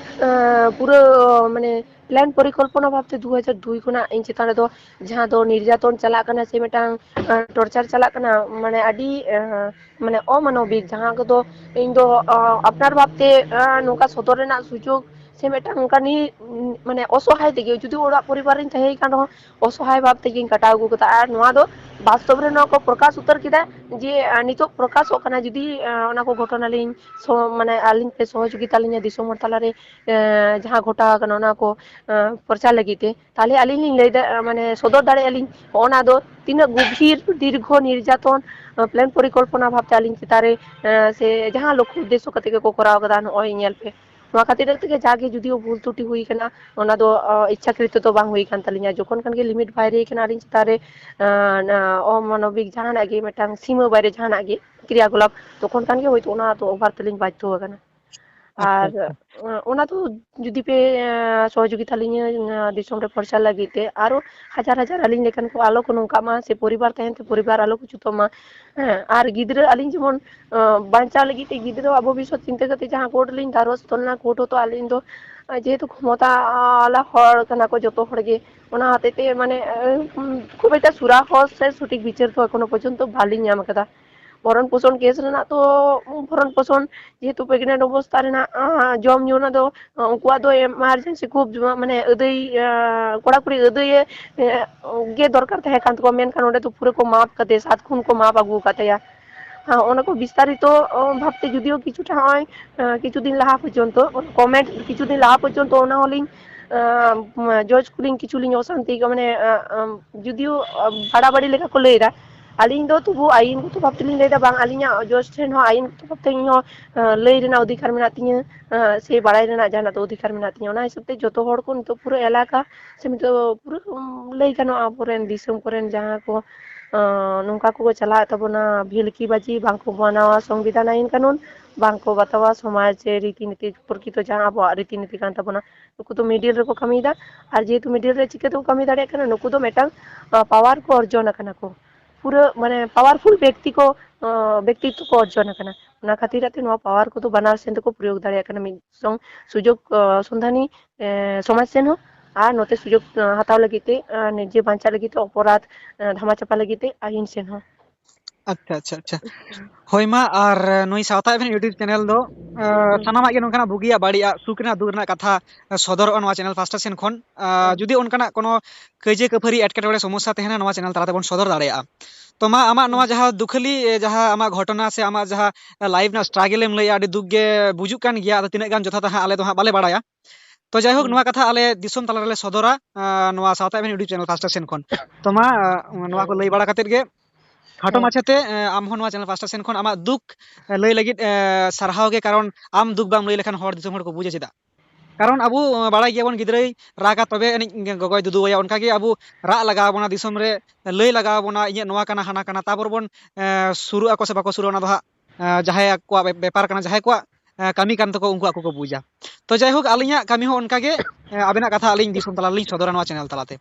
ᱟᱸ, ᱯᱩᱨᱟᱹ, ᱢᱟᱱᱮ, plan ᱯᱚᱨᱤᱠᱚᱞᱯᱚᱱᱟ ᱵᱷᱟᱵᱛᱮ ᱫᱩ ᱦᱟᱡᱟᱨ ᱫᱩᱭ ᱠᱷᱚᱱᱟᱜ ᱤᱧ ᱪᱮᱛᱟᱱ ᱨᱮᱫᱚ ᱡᱟᱦᱟᱸ ᱫᱚ ᱱᱤᱨᱡᱟᱛᱚᱱ ᱪᱟᱞᱟᱜ ᱠᱟᱱᱟ ᱥᱮ ᱢᱤᱫᱴᱟᱝ, ᱟᱸ, torture ᱪᱟᱞᱟᱜ ᱠᱟᱱᱟ, ᱢᱟᱱᱮ, ᱟᱹᱰᱤ, ᱟᱸ, ᱢᱟᱱᱮ, ᱚᱢᱟᱱᱚᱵᱤᱠ, ᱡᱟᱦᱟᱸ ᱠᱚᱫᱚ ᱤᱧ ᱫᱚ, ᱟᱸ, ᱟᱯᱱᱟᱨ ᱵᱷᱟᱵᱛᱮ, ᱟᱸ, ᱱᱚᱝᱠᱟ ᱥᱚᱫᱚᱨ ᱨᱮᱱᱟᱜ ᱥᱩᱡᱳᱜᱽ ᱥᱮ ᱢᱤᱫᱴᱟᱝ ᱚᱱᱠᱟᱱᱤ, ᱩᱸ, ᱢᱟᱱᱮ, ᱚᱥᱚᱦᱟᱭ ᱛᱮᱜᱮ, ᱡᱩᱫᱤ ᱚᱲᱟᱜ ᱯᱚᱨᱤᱵᱟᱨ ᱨᱤᱧ ᱛᱟᱦᱮᱸ ᱠᱟᱱ ᱨᱮᱦᱚᱸ, ᱚᱥᱚᱦᱟᱭ ᱵᱷᱟᱵ ᱛᱮᱜᱮᱧ ᱠᱟᱴᱟᱣ ᱟᱹᱜᱩ ᱠᱟᱫᱟ᱾ ᱟᱨ ᱱᱚᱣᱟ ᱫᱚ ᱵᱟᱥᱛᱚᱵ ᱨᱮ ᱱᱚᱣᱟ ᱠᱚ ᱯᱨᱚᱠᱟᱥ ᱩᱛᱟᱹᱨ ᱠᱮᱫᱟ ᱡᱮ, ᱟᱸ, ᱱᱤᱛᱚᱜ ᱯᱨᱚᱠᱟᱥᱚᱜ ᱠᱟᱱᱟ, ᱡᱩᱫᱤ, ᱟᱸ, ᱚᱱᱟ ᱠᱚ ᱜᱷᱚᱴᱚᱱᱟ ᱞᱤᱧ ᱥᱚ-, ᱢᱟᱱᱮ, ᱟᱹᱞᱤᱧ ᱯᱮ ᱥᱚᱦᱚᱡᱳᱜᱤᱛᱟ ᱞᱤᱧᱟ ᱫᱤᱥᱚᱢ ᱦᱚᱲ ᱛᱟᱞᱟᱨᱮ, ᱮᱸ, ᱡᱟᱦᱟᱸ ᱜᱷᱚᱴᱟᱣ ᱟᱠᱟᱱᱟ ᱚᱱᱟ ᱠᱚ, ᱮᱸ, ᱯᱨᱚᱪᱟᱨ ᱞᱟᱹᱜᱤᱫ ᱛᱮ, ᱛᱟᱦᱞᱮ ᱟᱹᱞᱤᱧ ᱞᱤᱧ ᱞᱟᱹᱭ ᱫᱟ-, ᱢᱟᱱᱮ, ᱥᱚᱫᱚᱨ ᱫᱟᱲᱮᱭᱟᱜᱼᱟ ᱞᱤᱧ ᱦᱚᱸᱜᱼᱚ ᱱᱟ ᱫᱚ ᱛᱤᱱᱟᱹᱜ ᱜᱚᱵᱷᱤᱨ ᱫᱤᱨᱜᱷᱚ ᱱᱤᱨᱡᱟᱛᱚᱱ, ᱟᱸ, plan ᱯᱚᱨᱤᱠᱚᱞᱯᱚᱱᱟ ᱵᱷᱟᱵᱛᱮ ᱟᱹᱞᱤᱧ ᱪᱮᱛᱟᱱ ᱨᱮ, ᱮᱸ, ᱥᱮ ᱡᱟᱦᱟᱸ ᱞᱚᱠᱠᱷᱚ ᱩᱫᱽᱫᱮᱥᱥᱚ ᱠᱟᱛᱮ ᱜᱮᱠᱚ ᱠᱚᱨᱟᱣ ᱠᱟᱫᱟ, ᱱᱚᱜᱼᱚᱭ ᱧᱮᱞ ᱯᱮ, ᱱᱚᱣᱟ ᱠᱷᱟᱹᱛᱤᱨ ᱛᱮᱜᱮ ᱡᱟᱜᱮ ᱡᱩᱫᱤᱭᱳ ᱵᱷᱩᱞ ᱛᱨᱩᱴᱤ ᱦᱩᱭ ᱠᱟᱱᱟ, ᱚᱱᱟ ᱫᱚ, ᱚ, ᱤᱪᱪᱷᱟᱠᱨᱤᱛᱚ ᱫᱚ ᱵᱟᱝ ᱦᱩᱭ ᱠᱟᱱ ᱛᱟᱹᱞᱤᱧᱟ᱾ ᱡᱚᱠᱷᱚᱱ ᱠᱷᱟᱱ ᱜᱮ limit ᱵᱟᱭᱨᱮ ᱠᱟᱱᱟ ᱟᱹᱞᱤᱧ ᱪᱮᱛᱟᱱ ᱨᱮ, ᱟᱸ, ᱚᱢᱟᱱᱚᱵᱤᱠ ᱡᱟᱦᱟᱱᱟᱜ ᱜᱮ, ᱢᱤᱫᱴᱟᱝ ᱥᱤᱢᱟᱹ ᱵᱟᱭᱨᱮ ᱡᱟᱦᱟᱱᱟᱜ ᱜᱮ ᱠᱨᱤᱭᱟᱠᱚᱞᱟᱯ, ᱛᱚᱠᱷᱚᱱ ᱠᱷᱟᱱ ᱜᱮ ᱦᱳᱭᱛᱳ ᱚᱱᱟ ᱫᱚ over ᱛᱮᱞᱤᱧ ᱵᱟᱫᱽᱫᱷᱚ ᱟᱠᱟᱱᱟ᱾ ᱟᱪᱪᱷᱟ, ᱟᱨ, ᱟᱪᱪᱷᱟ᱾ ᱚ-, ᱚᱱᱟ ᱫᱚ ᱡᱩᱫᱤ ᱯᱮ, ᱮᱸ, ᱥᱚᱦᱚᱡᱳᱜᱤᱛᱟ ᱞᱤᱧᱟᱹ, ᱮᱸ, ᱫᱤᱥᱚᱢ ᱨᱮ ᱯᱨᱚᱪᱟᱨ ᱞᱟᱹᱜᱤᱫ ᱛᱮ, ᱟᱨᱚ ᱦᱟᱡᱟᱨ ᱦᱟᱡᱟᱨ ᱟᱹᱞᱤᱧ ᱞᱮᱠᱟᱱ ᱠᱚ ᱟᱞᱚ ᱠᱚ ᱱᱚᱝᱠᱟᱜ ᱢᱟ, ᱥᱮ ᱯᱚᱨᱤᱵᱟᱨ ᱛᱟᱦᱮᱱ ᱛᱮ ᱯᱚᱨᱤᱵᱟᱨ ᱟᱞᱚ ᱠᱚ ᱪᱩᱛᱟᱹᱜ ᱢᱟ᱾ ᱦᱮᱸ, ᱟᱨ ᱜᱤᱫᱽᱨᱟᱹ ᱟᱹᱞᱤᱧ ᱡᱮᱢᱚᱱ, ᱟᱸ, ᱵᱟᱧᱪᱟᱣ ᱞᱟᱹᱜᱤᱫ ᱛᱮ ᱜᱤᱫᱽᱨᱟᱹᱣᱟᱜ ᱵᱷᱚᱵᱤᱥᱥᱚᱛ ᱪᱤᱱᱛᱟᱹ ᱠᱟᱛᱮ ᱡᱟᱦᱟᱸ court ᱞᱤᱧ ᱫᱟᱨᱚᱥ ᱛᱚᱞ ᱞᱮᱱᱟ, court ᱦᱚᱸᱛᱚ ᱟᱹᱞᱤᱧ ᱫᱚ, ᱟᱸ, ᱡᱮᱦᱮᱛᱩ ᱠᱷᱚᱢᱚᱛᱟ ᱟᱞᱟ ᱦᱚᱲ ᱠᱟᱱᱟ ᱠᱚ ᱡᱚᱛᱚ ᱦᱚᱲ ᱜᱮ, ᱚᱱᱟ ᱦᱚᱛᱮᱡ ᱛᱮ ᱢᱟᱱᱮ, ᱟᱸ, ᱠᱷᱩᱵ ᱮᱠᱴᱟ ᱥᱩᱨᱟᱦᱚ ᱥᱮ ᱥᱚᱴᱷᱤᱠ ᱵᱤᱪᱟᱹᱨ ᱫᱚ ᱮᱠᱷᱚᱱᱳ ᱯᱚᱨᱡᱚᱱᱛᱚ ᱵᱟᱹᱞᱤᱧ ᱧᱟᱢ ᱟᱠᱟᱫᱟ᱾ ᱵᱷᱚᱨᱚᱱ ᱯᱳᱥᱚᱱ case ᱨᱮᱱᱟᱜ ᱛᱚ, ᱵᱷᱚᱨᱚᱱ ᱯᱳᱥᱚᱱ ᱡᱮᱦᱮᱛᱩ pregnant ᱚᱵᱚᱥᱛᱟ ᱨᱮᱱᱟᱜ, ᱟᱸ, ᱡᱚᱢ ᱧᱩ ᱨᱮᱱᱟᱜ ᱫᱚ, ᱟᱸ, ᱩᱱᱠᱩᱣᱟᱜ ᱫᱚ emergency ᱠᱷᱩᱵ ᱡᱚ-, ᱢᱟᱱᱮ ᱟᱹᱫᱟᱹᱭ, ᱟᱸ, ᱠᱚᱲᱟ ᱠᱩᱲᱤ ᱟᱹᱫᱟᱹᱭᱮ, ᱮᱸ, ᱜᱮ ᱫᱚᱨᱠᱟᱨ ᱛᱟᱦᱮᱸ ᱠᱟᱱ ᱛᱟᱠᱚᱣᱟ, ᱢᱮᱱᱠᱷᱟᱱ ᱚᱸᱰᱮ ᱫᱚ ᱯᱩᱨᱟᱹ ᱠᱚ ᱢᱟᱯ ᱠᱟᱫᱮᱭᱟ, ᱥᱟᱛ ᱠᱷᱩᱱ ᱠᱚ ᱢᱟᱯ ᱟᱹᱜᱩ ᱟᱠᱟᱫ ᱛᱟᱭᱟ᱾ ᱦᱮᱸ, ᱚᱱᱟ ᱠᱚ ᱵᱤᱥᱛᱟᱨᱤᱛᱚ, ᱚ, ᱵᱷᱟᱵᱛᱮ ᱡᱩᱫᱤᱭᱳ ᱠᱤᱪᱷᱩᱴᱟ ᱦᱚᱸᱜᱼᱚᱭ, ᱟᱸ, ᱠᱤᱪᱷᱩ ᱫᱤᱱ ᱞᱟᱦᱟ ᱯᱚᱨᱡᱚᱱᱛᱚ, comment ᱠᱤᱪᱷᱩ ᱫᱤᱱ ᱞᱟᱦᱟ ᱯᱚᱨᱡᱚᱱᱛᱚ ᱚᱱᱟ ᱦᱚᱸᱞᱤᱧ, ᱟᱸ, judge ᱠᱚᱞᱤᱧ ᱠᱤᱪᱷᱩ ᱞᱤᱧ ᱚᱥᱟᱱᱛᱤ ᱠᱚ, ᱢᱟᱱᱮ, ᱟᱸ, ᱟᱸ, ᱡᱩᱫᱤᱭᱳ, ᱟᱸ, ᱵᱟᱲᱟᱵᱟᱲᱤ ᱞᱮᱠᱟ ᱠᱚ ᱞᱟᱹᱭ ᱮᱫᱟ, ᱟᱹᱞᱤᱧ ᱫᱚ ᱛᱚᱵᱩ ᱟᱹᱭᱤᱱ ᱜᱚᱛᱚ ᱵᱷᱟᱵ ᱛᱮᱞᱤᱧ ᱞᱟᱹᱭᱫᱟ, ᱵᱟᱝ, ᱟᱹᱞᱤᱧᱟᱜ ᱡᱚᱥ ᱴᱷᱮᱱ ᱦᱚᱸ ᱟᱹᱭᱤᱱ ᱜᱚᱛᱚ ᱵᱷᱟᱵ ᱛᱮ ᱤᱧ ᱦᱚᱸ, ᱟᱸ, ᱞᱟᱹᱭ ᱨᱮᱱᱟᱜ ᱚᱫᱷᱤᱠᱟᱨ ᱢᱮᱱᱟᱜ ᱛᱤᱧᱟᱹ, ᱟᱸ, ᱥᱮ ᱵᱟᱲᱟᱭ ᱨᱮᱱᱟᱜ ᱡᱟᱦᱟᱱᱟᱜ ᱫᱚ ᱚᱫᱷᱤᱠᱟᱨ ᱢᱮᱱᱟᱜ ᱛᱤᱧᱟᱹ᱾ ᱚᱱᱟ ᱦᱤᱥᱟᱹᱵ ᱛᱮ ᱡᱚᱛᱚ ᱦᱚᱲ ᱠᱚ ᱱᱤᱛᱚᱜ ᱯᱩᱨᱟᱹ ᱮᱞᱟᱠᱟ ᱥᱮ ᱱᱤᱛᱚᱜ ᱯᱩᱨᱟᱹ, ᱩᱸ, ᱞᱟᱹᱭ ᱜᱟᱱᱚᱜᱼᱟ, ᱟᱵᱚᱨᱮᱱ ᱫᱤᱥᱚᱢ ᱠᱚᱨᱮᱱ ᱡᱟᱦᱟᱸ ᱠᱚ, ᱟᱸ, ᱱᱚᱝᱠᱟ ᱠᱚᱠᱚ ᱪᱟᱞᱟᱣᱮᱫ ᱛᱟᱵᱚᱱᱟ ᱵᱷᱤᱞᱠᱤ ᱵᱟᱹᱡᱤ, ᱵᱟᱝ ᱠᱚ ᱢᱟᱱᱟᱣᱟ ᱥᱚᱝᱵᱤᱫᱷᱟᱱ ᱟᱹᱭᱤᱱ ᱠᱟᱹᱱᱩᱱ, ᱵᱟᱝ ᱠᱚ ᱵᱟᱛᱟᱣᱟ ᱥᱚᱢᱟᱡᱽ ᱨᱤᱛᱤ ᱱᱤᱛᱤ, ᱯᱨᱚᱠᱤᱛᱚ ᱡᱟᱦᱟᱸ ᱟᱵᱚᱣᱟᱜ ᱨᱤᱛᱤ ᱱᱤᱛᱤ ᱠᱟᱱ ᱛᱟᱵᱚᱱᱟ, ᱱᱩᱠᱩ ᱫᱚ ᱢᱤᱰᱤᱞ ᱨᱮᱠᱚ ᱠᱟᱹᱢᱤᱭᱮᱫᱟ᱾ ᱟᱨ ᱡᱮᱦᱮᱛᱩ ᱢᱤᱰᱤᱞ ᱨᱮ ᱪᱤᱠᱟᱹ ᱛᱮᱠᱚ ᱠᱟᱹᱢᱤ ᱫᱟᱲᱮᱭᱟᱜ ᱠᱟᱱᱟ? ᱱᱩᱠᱩ ᱫᱚ ᱢᱤᱫᱴᱟᱝ, ᱟ, ᱯᱟᱣᱟᱨ ᱠᱚ ᱚᱨᱡᱚᱱ ᱟᱠᱟᱱᱟ ᱠᱚ, ᱯᱩᱨᱟᱹ, ᱢᱟᱱᱮ, ᱯᱟᱣᱟᱨᱯᱷᱩᱞ ᱵᱮᱠᱛᱤ ᱠᱚ, ᱟ, ᱵᱮᱠᱛᱤᱛᱛᱚ ᱠᱚ ᱚᱨᱡᱚᱱ ᱟᱠᱟᱱᱟ᱾ ᱚᱱᱟ ᱠᱷᱟᱹᱛᱤᱨ ᱛᱮ ᱱᱚᱣᱟ ᱯᱟᱣᱟᱨ ᱠᱚᱫᱚ ᱵᱟᱱᱟᱨ ᱥᱮᱱ ᱛᱮᱠᱚ ᱯᱨᱚᱭᱳᱜᱽ ᱫᱟᱲᱮᱭᱟᱜ ᱠᱟᱱᱟ, ᱢᱤᱫ ᱥᱚᱝ ᱥᱩᱡᱳᱜᱽ, ᱟ, ᱥᱚᱱᱫᱷᱟᱱᱤ, ᱮ, ᱥᱚᱢᱟᱡᱽ ᱥᱮᱱ ᱦᱚᱸ ᱟᱨ ᱱᱚᱛᱮ ᱥᱩᱡᱳᱜᱽ, ᱟ, ᱦᱟᱛᱟᱣ ᱞᱟᱹᱜᱤᱫ ᱛᱮ, ᱟ, ᱱᱤᱡᱮ ᱵᱟᱧᱪᱟᱜ ᱞᱟᱹᱜᱤᱫ ᱛᱮ, ᱚᱯᱚᱨᱟᱫᱷ, ᱟ, ᱫᱷᱟᱢᱟ ᱪᱟᱯᱟ ᱞᱟᱹᱜᱤᱫ ᱛᱮ ᱟᱹᱭᱤᱱ ᱥᱮᱱ ᱦᱚᱸ᱾ ᱟᱪᱪᱷᱟ, ᱟᱪᱪᱷᱟ, ᱟᱪᱪᱷᱟ᱾ ᱦᱳᱭ ᱢᱟ, ᱟᱨ ᱱᱩᱭ ᱥᱟᱶᱛᱟ ᱮᱵᱷᱮᱱ YouTube ᱪᱮᱱᱮᱞ ᱫᱚ, ᱟ, ᱦᱩᱸ᱾ ᱥᱟᱱᱟᱢᱟᱜ ᱜᱮ ᱱᱚᱝᱠᱟᱱᱟᱜ ᱵᱩᱜᱤᱭᱟᱜ ᱵᱟᱹᱲᱤᱡᱟᱜ, ᱥᱩᱠ ᱨᱮᱱᱟᱜ ᱫᱩᱠ ᱨᱮᱱᱟᱜ ᱠᱟᱛᱷᱟ, ᱟ, ᱥᱚᱫᱚᱨᱚᱜᱼᱟ ᱱᱚᱣᱟ ᱪᱮᱱᱮᱞ ᱯᱟᱦᱴᱟ ᱥᱮᱱ ᱠᱷᱚᱱ᱾ ᱟ, ᱦᱩᱸ᱾ ᱡᱩᱫᱤ ᱚᱱᱠᱟᱱᱟᱜ ᱠᱳᱱᱳ ᱠᱟᱹᱭᱡᱟᱹ ᱠᱟᱹᱯᱷᱟᱹᱨᱤ ᱮᱴᱠᱮᱴᱚᱬᱮ ᱥᱚᱢᱚᱥᱥᱟ ᱛᱟᱦᱮᱱᱟ, ᱱᱚᱣᱟ ᱪᱮᱱᱮᱞ ᱛᱟᱞᱟ ᱛᱮᱵᱚᱱ ᱥᱚᱫᱚᱨ ᱫᱟᱲᱮᱭᱟᱜᱼᱟ᱾ ᱛᱚ ᱢᱟ, ᱟᱢᱟᱜ ᱱᱚᱣᱟ ᱦᱩᱸ᱾ ᱡᱟᱦᱟᱸ ᱫᱩᱠᱷᱟᱹᱞᱤ, ᱮ, ᱡᱟᱦᱟᱸ ᱟᱢᱟᱜ ᱜᱷᱚᱴᱚᱱᱟ ᱥᱮ ᱟᱢᱟᱜ ᱡᱟᱦᱟᱸ life ᱨᱮᱱᱟᱜ struggle ᱮᱢ ᱞᱟᱹᱭᱮᱜᱼᱟ, ᱟᱹᱰᱤ ᱫᱩᱠ ᱜᱮ ᱵᱩᱡᱩᱜ ᱠᱟᱱ ᱜᱮᱭᱟ᱾ ᱟᱫᱚ ᱛᱤᱱᱟᱹᱜ ᱜᱟᱱ ᱡᱚᱛᱷᱟᱛᱟ ᱦᱟᱸᱜ ᱟᱞᱮ ᱫᱚ ᱦᱟᱸᱜ ᱵᱟᱞᱮ ᱵᱟᱲᱟᱭᱟ᱾ ᱛᱚ ᱡᱟᱭᱦᱳᱠ, ᱦᱩᱸ᱾ ᱱᱚᱣᱟ ᱠᱟᱛᱷᱟ ᱟᱞᱮ ᱫᱤᱥᱚᱢ ᱛᱟᱞᱟ ᱨᱮᱞᱮ ᱥᱚᱫᱚᱨᱟ, ᱟ, ᱱᱚᱣᱟ ᱥᱟᱶᱛᱟ ᱮᱵᱷᱮᱱ YouTube ᱪᱮᱱᱮᱞ ᱯᱟᱦᱴᱟ ᱥᱮᱱ ᱠᱷᱚᱱ᱾ ᱛᱚ ᱢᱟ, ᱟ, ᱱᱚᱣᱟ ᱠᱚ ᱦᱮᱸ᱾ ᱞᱟᱹᱭ ᱵᱟᱲᱟ ᱠᱟᱛᱮᱫ ᱜᱮ ᱠᱷᱟᱴᱚ ᱦᱮᱸ᱾ ᱢᱟᱪᱷᱟᱛᱮ, ᱮ, ᱟᱢ ᱦᱚᱸ ᱱᱚᱣᱟ ᱪᱮᱱᱮᱞ ᱯᱟᱦᱴᱟ ᱥᱮᱱ ᱠᱷᱚᱱ ᱟᱢᱟᱜ ᱫᱩᱠ, ᱮ, ᱞᱟᱹᱭ ᱞᱟᱹᱜᱤᱫ, ᱮ, ᱥᱟᱨᱦᱟᱣ ᱜᱮ, ᱠᱟᱨᱚᱱ ᱟᱢ ᱫᱩᱠ ᱵᱟᱢ ᱞᱟᱹᱭ ᱞᱮᱠᱷᱟᱱ ᱦᱚᱲ ᱫᱤᱥᱚᱢ ᱦᱚᱲ ᱠᱚ ᱵᱩᱡᱟ ᱪᱮᱫᱟᱜ? ᱠᱟᱨᱚᱱ ᱟᱵᱚ, ᱮ, ᱵᱟᱲᱟᱭ ᱜᱮᱭᱟᱵᱚᱱ, ᱜᱤᱫᱽᱨᱟᱹᱭ ᱨᱟᱜᱟ ᱛᱚᱵᱮ ᱟᱹᱱᱤᱡ ᱜᱚᱜᱚᱭ ᱫᱩᱫᱩᱣᱟᱭᱟ, ᱚᱱᱠᱟᱜᱮ ᱟᱵᱚ ᱨᱟᱜ ᱞᱟᱜᱟᱣ ᱵᱚᱱᱟ, ᱫᱤᱥᱚᱢ ᱨᱮ ᱞᱟᱹᱭ ᱞᱟᱜᱟᱣ ᱵᱚᱱᱟ, ᱤᱧᱟᱹᱜ ᱱᱚᱣᱟ ᱠᱟᱱᱟ, ᱦᱟᱱᱟ ᱠᱟᱱᱟ, ᱛᱟᱨᱯᱚᱨ ᱵᱚᱱ, ᱮ, ᱥᱩᱨᱩᱜ ᱟᱠᱚ ᱥᱮ ᱵᱟᱠᱚ ᱥᱩᱨᱩᱜᱼᱟ, ᱚᱱᱟ ᱫᱚ ᱦᱟᱸᱜ, ᱮ, ᱡᱟᱦᱟᱸᱭᱟᱜ ᱠᱚᱣᱟᱜ ᱵᱮ-, ᱵᱮᱯᱟᱨ ᱠᱟᱱᱟ, ᱡᱟᱦᱟᱸᱭ ᱠᱚᱣᱟᱜ, ᱮ, ᱠᱟᱹᱢᱤ ᱠᱟᱱ ᱛᱟᱠᱚ, ᱩᱱᱠᱩ ᱟᱠᱚ ᱠᱚ ᱵᱩᱡᱟ᱾ ᱛᱚ ᱡᱟᱭᱦᱳᱠ, ᱟᱹᱞᱤᱧᱟᱜ ᱠᱟᱹᱢᱤ ᱦᱚᱸ ᱚᱱᱠᱟᱜᱮ, ᱮ, ᱟᱵᱮᱱᱟᱜ ᱠᱟᱛᱷᱟ ᱟᱹᱞᱤᱧ ᱫᱤᱥᱚᱢ ᱛᱟᱞᱟ ᱨᱮᱞᱤᱧ ᱥᱚᱫᱚᱨᱟ ᱱᱚᱣᱟ ᱪᱮᱱᱮᱞ ᱛᱟᱞᱟᱛᱮ᱾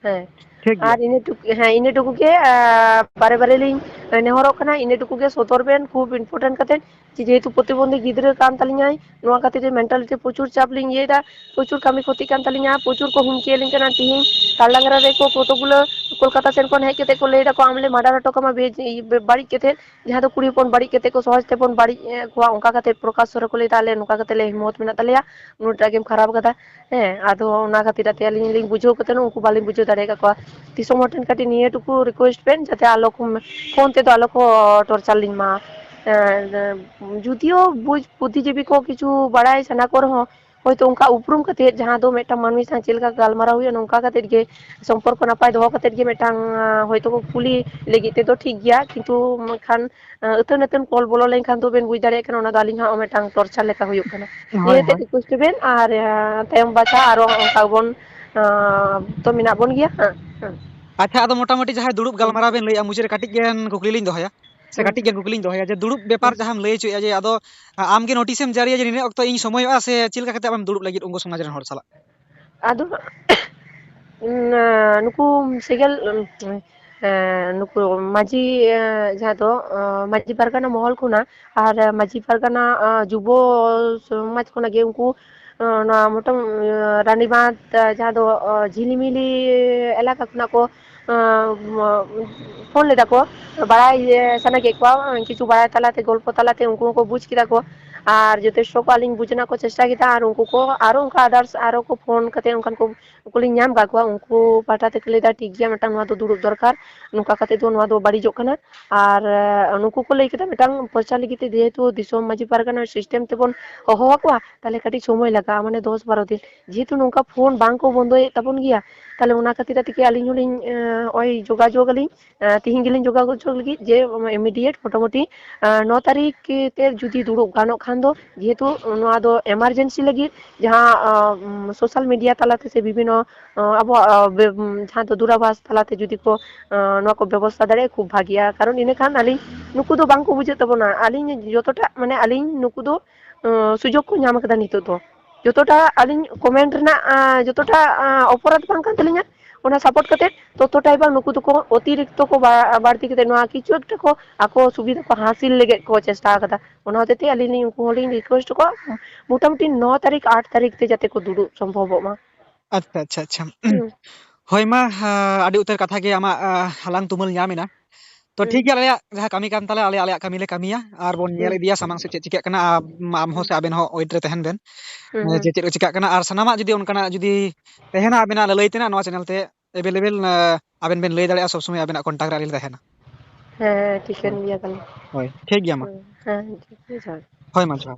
ᱦᱮᱸ᱾ ᱴᱷᱤᱠ ᱜᱮᱭᱟ᱾ ᱟᱨ ᱤᱱᱟᱹ ᱴᱩᱠ-, ᱦᱮᱸ, ᱤᱱᱟᱹ ᱴᱩᱠᱩ ᱜᱮ, ᱟ, ᱵᱟᱨᱮ ᱵᱟᱨᱮ ᱞᱤᱧ ᱱᱮᱦᱚᱨᱚᱜ ᱠᱟᱱᱟ, ᱤᱱᱟᱹ ᱴᱩᱠᱩ ᱜᱮ ᱥᱚᱫᱚᱨ ᱵᱮᱱ, ᱠᱷᱩᱵ important ᱠᱟᱛᱮ, ᱡᱮ ᱡᱮᱦᱮᱛᱩ ᱯᱨᱚᱛᱤᱵᱚᱱᱫᱷᱤ ᱜᱤᱫᱽᱨᱟᱹ ᱠᱟᱱ ᱛᱟᱹᱞᱤᱧᱟᱭ, ᱱᱚᱣᱟ ᱠᱷᱟᱹᱛᱤᱨ ᱛᱮ mentality ᱯᱨᱚᱪᱩᱨ ᱪᱟᱯ ᱞᱤᱧ ᱤᱭᱟᱹᱭᱮᱫᱟ, ᱯᱨᱚᱪᱩᱨ ᱠᱟᱹᱢᱤ ᱠᱷᱚᱛᱤᱜ ᱠᱟᱱ ᱛᱟᱹᱞᱤᱧᱟ, ᱯᱨᱚᱪᱩᱨ ᱠᱚ ᱦᱩᱢᱠᱤ ᱟᱹᱞᱤᱧ ᱠᱟᱱᱟ᱾ ᱛᱤᱦᱤᱧ ᱠᱟᱞᱰᱟᱝᱨᱟ ᱨᱮᱠᱚ ᱠᱚᱛᱚᱠ ᱜᱩᱞᱟᱹ ᱠᱳᱞᱠᱟᱛᱟ ᱥᱮᱱ ᱠᱷᱚᱱ ᱦᱮᱡ ᱠᱟᱛᱮ ᱠᱚ ᱞᱟᱹᱭ ᱫᱟᱠᱚ, "ᱟᱢ ᱞᱮ murder ᱦᱚᱴᱚ ᱠᱟᱢᱟ ᱵᱮ-, ᱵᱟᱹᱲᱤᱡ ᱠᱟᱛᱮ", ᱡᱟᱦᱟᱸ ᱫᱚ ᱠᱩᱲᱤ ᱦᱚᱯᱚᱱ ᱵᱟᱹᱲᱤᱡ ᱠᱟᱛᱮ ᱠᱚ ᱥᱚᱦᱚᱡ ᱛᱮᱵᱚᱱ ᱵᱟᱹᱲᱤᱡ, ᱮ, ᱠᱚᱣᱟ, ᱚᱱᱠᱟ ᱠᱟᱛᱮ ᱯᱨᱚᱠᱟᱥ ᱥᱚᱨ ᱨᱮᱠᱚ ᱞᱟᱹᱭ ᱫᱟ, "ᱟᱞᱮ ᱱᱚᱝᱠᱟ ᱠᱟᱛᱮ ᱞᱮ ᱦᱤᱢᱢᱚᱛ ᱢᱮᱱᱟᱜ ᱛᱟᱞᱮᱭᱟ, ᱩᱱᱟᱹᱜ ᱴᱟᱜ ᱜᱮᱢ ᱠᱷᱟᱨᱟᱯ ᱠᱟᱫᱟ", ᱦᱮᱸ, ᱟᱫᱚ ᱚᱱᱟ ᱠᱷᱟᱹᱛᱤᱨ ᱟᱛᱮ ᱟᱹᱞᱤᱧ ᱞᱤᱧ ᱵᱩᱡᱷᱟᱹᱣ ᱠᱟᱛᱮ ᱩᱱᱠᱩ ᱵᱟᱹᱞᱤᱧ ᱵᱩᱡᱷᱟᱹᱣ ᱫᱟᱲᱮ ᱟᱠᱟᱫ ᱠᱚᱣᱟ᱾ ᱫᱤᱥᱚᱢ ᱦᱚᱲ ᱴᱷᱮᱱ ᱠᱟᱹᱴᱤᱡ ᱱᱤᱭᱟᱹ ᱴᱩᱠᱩ request ᱵᱮᱱ, ᱡᱟᱛᱮ ᱟᱞᱚ ᱠᱚ, ᱯᱷᱳᱱ ᱛᱮᱫᱚ ᱟᱞᱚ ᱠᱚ torture ᱞᱤᱧ ᱢᱟ᱾ ᱮᱸ, ᱡᱩᱫᱤᱭᱳ ᱵᱩᱡᱽ, ᱵᱩᱫᱽᱫᱷᱤᱡᱤᱵᱤ ᱠᱚ ᱠᱤᱪᱷᱩ ᱵᱟᱲᱟᱭ ᱥᱟᱱᱟ ᱠᱚ ᱨᱮᱦᱚᱸ, ᱦᱳᱭᱛᱳ ᱚᱱᱠᱟ ᱩᱯᱨᱩᱢ ᱠᱟᱛᱮᱫ, ᱡᱟᱦᱟᱸ ᱫᱚ ᱢᱤᱫᱴᱟᱝ ᱢᱟᱹᱱᱢᱤ ᱥᱟᱶ ᱪᱮᱫ ᱞᱮᱠᱟ ᱜᱟᱞᱢᱟᱨᱟᱣ ᱦᱩᱭᱩᱜᱼᱟ, ᱱᱚᱝᱠᱟ ᱠᱟᱛᱮᱫ ᱜᱮ ᱥᱚᱢᱯᱚᱨᱠᱚ ᱱᱟᱯᱟᱭ ᱫᱚᱦᱚ ᱠᱟᱛᱮᱫ ᱜᱮ ᱢᱤᱫᱴᱟᱝ, ᱟᱸ, ᱦᱳᱭᱛᱳ ᱠᱚ ᱠᱩᱞᱤ ᱞᱟᱹᱜᱤᱫ ᱛᱮᱫᱚ ᱴᱷᱤᱠ ᱜᱮᱭᱟ, ᱠᱤᱱᱛᱩ ᱢᱮᱱᱠᱷᱟᱱ, ᱟᱸ, ᱟᱹᱛᱷᱟᱹᱱ ᱟᱹᱛᱷᱟᱹᱱ ᱠᱚᱞ ᱵᱚᱞᱚ ᱞᱮᱱᱠᱷᱟᱱ ᱫᱚ ᱵᱮᱱ ᱵᱩᱡᱽ ᱫᱟᱲᱮᱭᱟᱜ ᱠᱟᱱᱟ, ᱚᱱᱟ ᱫᱚ ᱟᱹᱞᱤᱧ ᱦᱚᱸ ᱢᱤᱫᱴᱟᱝ ᱴᱚᱨᱪᱟᱨ ᱞᱮᱠᱟ ᱦᱩᱭᱩᱜ ᱠᱟᱱᱟ᱾ ᱦᱳᱭ, ᱱᱤᱭᱟᱹᱛᱮ ᱦᱳᱭ᱾ ᱨᱤᱠᱩᱭᱮᱥᱴ ᱵᱮᱱ, ᱟᱨ, ᱟᱸ, ᱛᱟᱭᱚᱢ ᱵᱟᱪᱷᱟ ᱟᱨᱚ ᱚᱱᱠᱟ ᱵᱚᱱ, ᱟᱸ, ᱛᱚ ᱢᱮᱱᱟᱜ ᱵᱚᱱ ᱜᱮᱭᱟ᱾ ᱦᱮᱸ, ᱦᱮᱸ᱾ ᱟᱪᱪᱷᱟ, ᱟᱫᱚ ᱢᱚᱴᱟᱢᱩᱴᱤ ᱡᱟᱦᱟᱸᱭ ᱫᱩᱲᱩᱵ ᱦᱩᱸ᱾ ᱜᱟᱞᱢᱟᱨᱟᱣ ᱵᱮᱱ ᱞᱟᱹᱭᱮᱜᱼᱟ, ᱢᱩᱪᱟᱹᱫ ᱨᱮ ᱠᱟᱹᱴᱤᱡ ᱜᱟᱱ ᱠᱩᱠᱞᱤ ᱞᱤᱧ ᱫᱚᱦᱚᱭᱟ, ᱥᱮ ᱦᱩᱸ᱾ ᱠᱟᱹᱴᱤᱡ ᱜᱟᱱ ᱠᱩᱠᱞᱤᱧ ᱫᱚᱦᱚᱭᱟ ᱡᱮ ᱫᱩᱲᱩᱵ ᱵᱮᱯᱟᱨ ᱦᱩᱸ᱾ ᱡᱟᱦᱟᱸᱢ ᱞᱟᱹᱭ ᱦᱚᱪᱚᱭᱮᱜᱼᱟ, ᱡᱮ ᱟᱫᱚ ᱟᱢ ᱜᱮ ᱱᱳᱴᱤᱥ ᱮᱢ ᱡᱟᱹᱨᱤᱭᱟ ᱡᱮ ᱱᱤᱱᱟᱹᱜ ᱚᱠᱛᱚ ᱤᱧ ᱥᱚᱢᱚᱭᱚᱜᱼᱟ, ᱥᱮ ᱪᱮᱫ ᱞᱮᱠᱟ ᱠᱟᱛᱮ ᱟᱢᱮᱢ ᱫᱩᱲᱩᱵ ᱞᱟᱹᱜᱤᱫ ᱩᱱᱠᱩ ᱥᱚᱢᱟᱡᱽ ᱨᱮᱱ ᱦᱚᱲ ᱥᱟᱞᱟᱜ? ᱟᱫᱚ ᱱᱩᱠᱩ ᱥᱮᱸᱜᱮᱞ, ᱮᱸ, ᱱᱩᱠᱩ ᱢᱟᱹᱡᱷᱤ, ᱮᱸ, ᱡᱟᱦᱟᱸ ᱫᱚ, ᱮᱸ, ᱢᱟᱹᱡᱷᱤ ᱯᱟᱨᱜᱟᱱᱟ ᱢᱚᱦᱚᱞ ᱠᱷᱚᱱᱟᱜ ᱟᱨ ᱢᱟᱹᱡᱷᱤ ᱯᱟᱨᱜᱟᱱᱟ, ᱮᱸ, ᱡᱩᱵᱚ ᱥᱚᱢᱟᱡᱽ ᱠᱷᱚᱱᱟᱜ ᱜᱮ ᱩᱱᱠᱩ, ᱮᱸ, ᱱᱚᱣᱟ ᱢᱚᱴᱟᱢ-, ᱮᱸ, ᱨᱟᱱᱤᱵᱟᱸᱫᱷ, ᱮᱸ, ᱡᱟᱦᱟᱸ ᱫᱚ, ᱮᱸ, ᱡᱷᱤᱞᱤᱢᱤᱞᱤ ᱮᱞᱟᱠᱟ ᱠᱷᱚᱱᱟᱜ ᱠᱚ, ᱮᱸ, ᱯᱷᱳᱱ ᱞᱮᱫᱟ ᱠᱚ, ᱵᱟᱲᱟᱭ, ᱮᱸ, ᱥᱟᱱᱟ ᱠᱮᱫ ᱠᱚᱣᱟ, ᱠᱤᱪᱷᱩ ᱵᱟᱲᱟᱭ ᱛᱟᱞᱟᱛᱮ, ᱜᱚᱞᱯᱚ ᱛᱟᱞᱟᱛᱮ ᱩᱱᱠᱩ ᱦᱚᱸᱠᱚ ᱵᱩᱡᱽ ᱠᱮᱫᱟ ᱠᱚ᱾ ᱟᱨ ᱡᱚᱛᱷᱮᱥᱴᱚ ᱠᱚ ᱟᱹᱞᱤᱧ ᱵᱩᱡᱽ ᱨᱮᱱᱟᱜ ᱠᱚ ᱪᱮᱥᱴᱟ ᱠᱮᱫᱟ, ᱟᱨ ᱩᱱᱠᱩ ᱠᱚ ᱟᱨᱚ ᱚᱱᱠᱟ others ᱟᱨᱚ ᱠᱚ ᱯᱷᱳᱱ ᱠᱟᱛᱮ ᱚᱱᱠᱟᱱ ᱠᱚ ᱠᱚᱞᱤᱧ ᱧᱟᱢ ᱠᱟᱜ ᱠᱚᱣᱟ, ᱩᱱᱠᱩ ᱯᱟᱦᱴᱟ ᱛᱮᱠᱚ ᱞᱟᱹᱭᱫᱟ, "ᱴᱷᱤᱠ ᱜᱮᱭᱟ, ᱢᱤᱫᱴᱟᱝ ᱱᱚᱣᱟ ᱫᱚ ᱫᱩᱲᱩᱵ ᱫᱚᱨᱠᱟᱨ, ᱱᱚᱝᱠᱟ ᱠᱟᱛᱮ ᱫᱚ ᱱᱚᱣᱟ ᱫᱚ ᱵᱟᱹᱲᱤᱡᱚᱜ ᱠᱟᱱᱟ᱾" ᱟᱨ, ᱮ, ᱱᱩᱠᱩ ᱠᱚ ᱞᱟᱹᱭ ᱠᱮᱫᱟ, ᱢᱤᱫᱴᱟᱝ ᱯᱨᱚᱪᱟᱨ ᱞᱟᱹᱜᱤᱫ ᱛᱮ ᱡᱮᱦᱮᱛᱩ ᱫᱤᱥᱚᱢ ᱢᱟᱹᱡᱷᱤ ᱯᱟᱨᱜᱟᱱᱟ system ᱛᱮᱵᱚᱱ ᱦᱚᱦᱚ ᱟᱠᱚᱣᱟ, ᱛᱟᱦᱚᱞᱮ ᱠᱟᱹᱴᱤᱡ ᱥᱚᱢᱚᱭ ᱞᱟᱜᱟᱜᱼᱟ, ᱢᱟᱱᱮ ᱫᱚᱥ ᱵᱟᱨᱚ ᱫᱤᱱ᱾ ᱡᱮᱦᱮᱛᱩ ᱱᱚᱝᱠᱟ ᱯᱷᱳᱱ ᱵᱟᱝ ᱠᱚ ᱵᱚᱱᱫᱚᱭᱮᱫ ᱛᱟᱵᱚᱱ ᱜᱮᱭᱟ, ᱛᱟᱦᱚᱞᱮ ᱚᱱᱟ ᱠᱷᱟᱹᱛᱤᱨ ᱛᱮᱜᱮ ᱟᱹᱞᱤᱧ ᱦᱚᱸᱞᱤᱧ, ᱮ, ᱱᱚᱜᱼᱚᱭ ᱡᱳᱜᱟᱡᱳᱜᱽ ᱟᱹᱞᱤᱧ, ᱮ, ᱛᱤᱦᱤᱧ ᱜᱮᱞᱤᱧ ᱡᱳᱜᱟᱡᱳᱜᱽ ᱞᱟᱹᱜᱤᱫ ᱡᱮ immediate ᱢᱚᱴᱟᱢᱩᱴᱤ, ᱮ, ᱱᱚ ᱛᱟᱹᱨᱤᱠᱷ ᱛᱮ ᱡᱩᱫᱤ ᱫᱩᱲᱩᱵ ᱜᱟᱱᱚᱜ ᱠᱷᱟᱱ ᱫᱚ, ᱡᱮᱦᱮᱛᱩ ᱱᱚᱣᱟ ᱫᱚ emergency ᱞᱟᱹᱜᱤᱫ ᱡᱟᱦᱟᱸ, ᱟ, ᱩᱢ, social media ᱛᱟᱞᱟᱛᱮ ᱥᱮ ᱵᱤᱵᱷᱤᱱᱱᱚ, ᱟ, ᱟᱵᱚᱣᱟᱜ, ᱟ, ᱵᱮ-, ᱩᱢ, ᱡᱟᱦᱟᱸ ᱫᱚ ᱫᱩᱨᱟᱵᱷᱟᱥ ᱛᱟᱞᱟᱛᱮ ᱡᱩᱫᱤ ᱠᱚ, ᱟ, ᱱᱚᱣᱟ ᱠᱚ ᱵᱮᱵᱚᱥᱛᱷᱟ ᱫᱟᱲᱮᱭᱟᱜᱼᱟ, ᱠᱷᱩᱵ ᱵᱷᱟᱜᱤᱜᱼᱟ᱾ ᱠᱟᱨᱚᱱ ᱤᱱᱟᱹᱠᱷᱟᱱ ᱟᱹᱞᱤᱧ, ᱱᱩᱠᱩ ᱫᱚ ᱵᱟᱝ ᱠᱚ ᱵᱩᱡᱷᱟᱹᱜ ᱛᱟᱵᱚᱱᱟ᱾ ᱟᱹᱞᱤᱧ ᱡᱚᱛᱚᱴᱟ, ᱢᱟᱱᱮ, ᱟᱹᱞᱤᱧ ᱱᱩᱠᱩ ᱫᱚ, ᱟ, ᱥᱩᱡᱳᱜᱽ ᱠᱚ ᱧᱟᱢ ᱟᱠᱟᱫᱟ ᱱᱤᱛᱚᱜ ᱫᱚ᱾ ᱡᱚᱛᱚᱴᱟ ᱟᱹᱞᱤᱧ comment ᱨᱮᱱᱟᱜ, ᱟ, ᱡᱚᱛᱚᱴᱟ, ᱟ, ᱚᱯᱚᱨᱟᱫᱷ ᱵᱟᱝ ᱠᱟᱱ ᱛᱟᱹᱞᱤᱧᱟ, ᱚᱱᱟ support ᱠᱟᱛᱮ ᱛᱚᱛᱚᱴᱟᱭ ᱵᱟᱝ, ᱱᱩᱠᱩ ᱫᱚᱠᱚ ᱚᱛᱤᱨᱤᱠᱛᱚ ᱠᱚ ᱵᱟ-, ᱵᱟᱹᱲᱛᱤ ᱠᱟᱛᱮ ᱱᱚᱣᱟ ᱠᱤᱪᱷᱩ ᱮᱠᱴᱟ ᱠᱚ ᱟᱠᱚ ᱥᱩᱵᱤᱫᱷᱟ ᱠᱚ ᱦᱟᱥᱤᱞ ᱞᱟᱹᱜᱤᱫ ᱠᱚ ᱪᱮᱥᱴᱟ ᱟᱠᱟᱫᱟ᱾ ᱚᱱᱟ ᱦᱚᱛᱮᱡ ᱛᱮ ᱟᱹᱞᱤᱧ ᱞᱤᱧ ᱩᱱᱠᱩ ᱦᱚᱸᱞᱤᱧ request ᱠᱚᱣᱟ, ᱢᱚᱴᱟᱢᱩᱴᱤ ᱱᱚ ᱛᱟᱹᱨᱤᱠᱷ, ᱟᱴ ᱛᱟᱹᱨᱤᱠᱷ ᱛᱮ ᱡᱟᱛᱮ ᱠᱚ ᱫᱩᱲᱩᱵ ᱥᱚᱢᱵᱷᱚᱵᱚᱜ ᱢᱟ᱾ ᱟᱪᱪᱷᱟ, ᱟᱪᱪᱷᱟ, ᱟᱪᱪᱷᱟ᱾ ᱦᱩᱸ᱾ ᱦᱳᱭ ᱢᱟ, ᱟ, ᱟᱹᱰᱤ ᱩᱛᱟᱹᱨ ᱠᱟᱛᱷᱟ ᱜᱮ ᱟᱢᱟᱜ, ᱟ, ᱦᱟᱞᱟᱝ ᱛᱩᱢᱟᱹᱞ ᱧᱟᱢ ᱮᱱᱟ᱾ ᱛᱚ ᱦᱩᱸ᱾ ᱴᱷᱤᱠ ᱜᱮᱭᱟ, ᱟᱞᱮᱭᱟᱜ ᱡᱟᱦᱟᱸ ᱠᱟᱹᱢᱤ ᱠᱟᱱ ᱛᱟᱞᱮᱭᱟ, ᱟᱞᱮ ᱟᱞᱮᱭᱟᱜ ᱠᱟᱹᱢᱤ ᱞᱮ ᱠᱟᱹᱢᱤᱭᱟ ᱟᱨ ᱵᱚᱱ ᱧᱮᱞ ᱦᱩᱸ᱾ ᱤᱫᱤᱭᱟ ᱥᱟᱢᱟᱝ ᱥᱮᱫ ᱪᱮᱫ ᱪᱤᱠᱟᱹᱜ ᱠᱟᱱᱟ᱾ ᱟᱢ, ᱟᱢ ᱦᱚᱸ ᱦᱩᱸ᱾ ᱥᱮ ᱟᱵᱮᱱ ᱦᱚᱸ wait ᱨᱮ ᱛᱟᱦᱮᱱ ᱵᱮᱱ᱾ ᱦᱩᱸ, ᱮ, ᱦᱩᱸ᱾ ᱪᱮᱫ ᱪᱮᱫ ᱠᱚ ᱪᱤᱠᱟᱹᱜ ᱠᱟᱱᱟ ᱟᱨ ᱥᱟᱱᱟᱢᱟᱜ ᱡᱩᱫᱤ ᱚᱱᱠᱟᱱᱟᱜ ᱡᱩᱫᱤ ᱛᱟᱦᱮᱱᱟ ᱟᱵᱮᱱᱟᱜ ᱞᱟᱹᱞᱟᱹᱭ ᱛᱮᱱᱟᱜ, ᱱᱚᱣᱟ channel ᱛᱮ available, ᱮ, ᱟᱵᱮᱱ ᱵᱮᱱ ᱞᱟᱹᱭ ᱫᱟᱲᱮᱭᱟᱜᱼᱟ, ᱥᱚᱵᱽ ᱥᱚᱢᱚᱭ ᱟᱵᱮᱱᱟᱜ contact ᱨᱮ ᱟᱹᱞᱤᱧ ᱞᱤᱧ ᱛᱟᱦᱮᱱᱟ᱾ ᱦᱮᱸ, ᱴᱷᱤᱠᱟᱹᱱ ᱦᱳᱭ᱾ ᱜᱮᱭᱟ ᱛᱟᱦᱞᱮ᱾ ᱦᱳᱭ, ᱴᱷᱤᱠ ᱜᱮᱭᱟ ᱢᱟ᱾ ᱦᱮᱸ, ᱦᱮᱸ, ᱴᱷᱤᱠ ᱜᱮᱭᱟ, ᱡᱚᱦᱟᱨ᱾ ᱦᱳᱭ ᱢᱟ, ᱡᱚᱦᱟᱨ᱾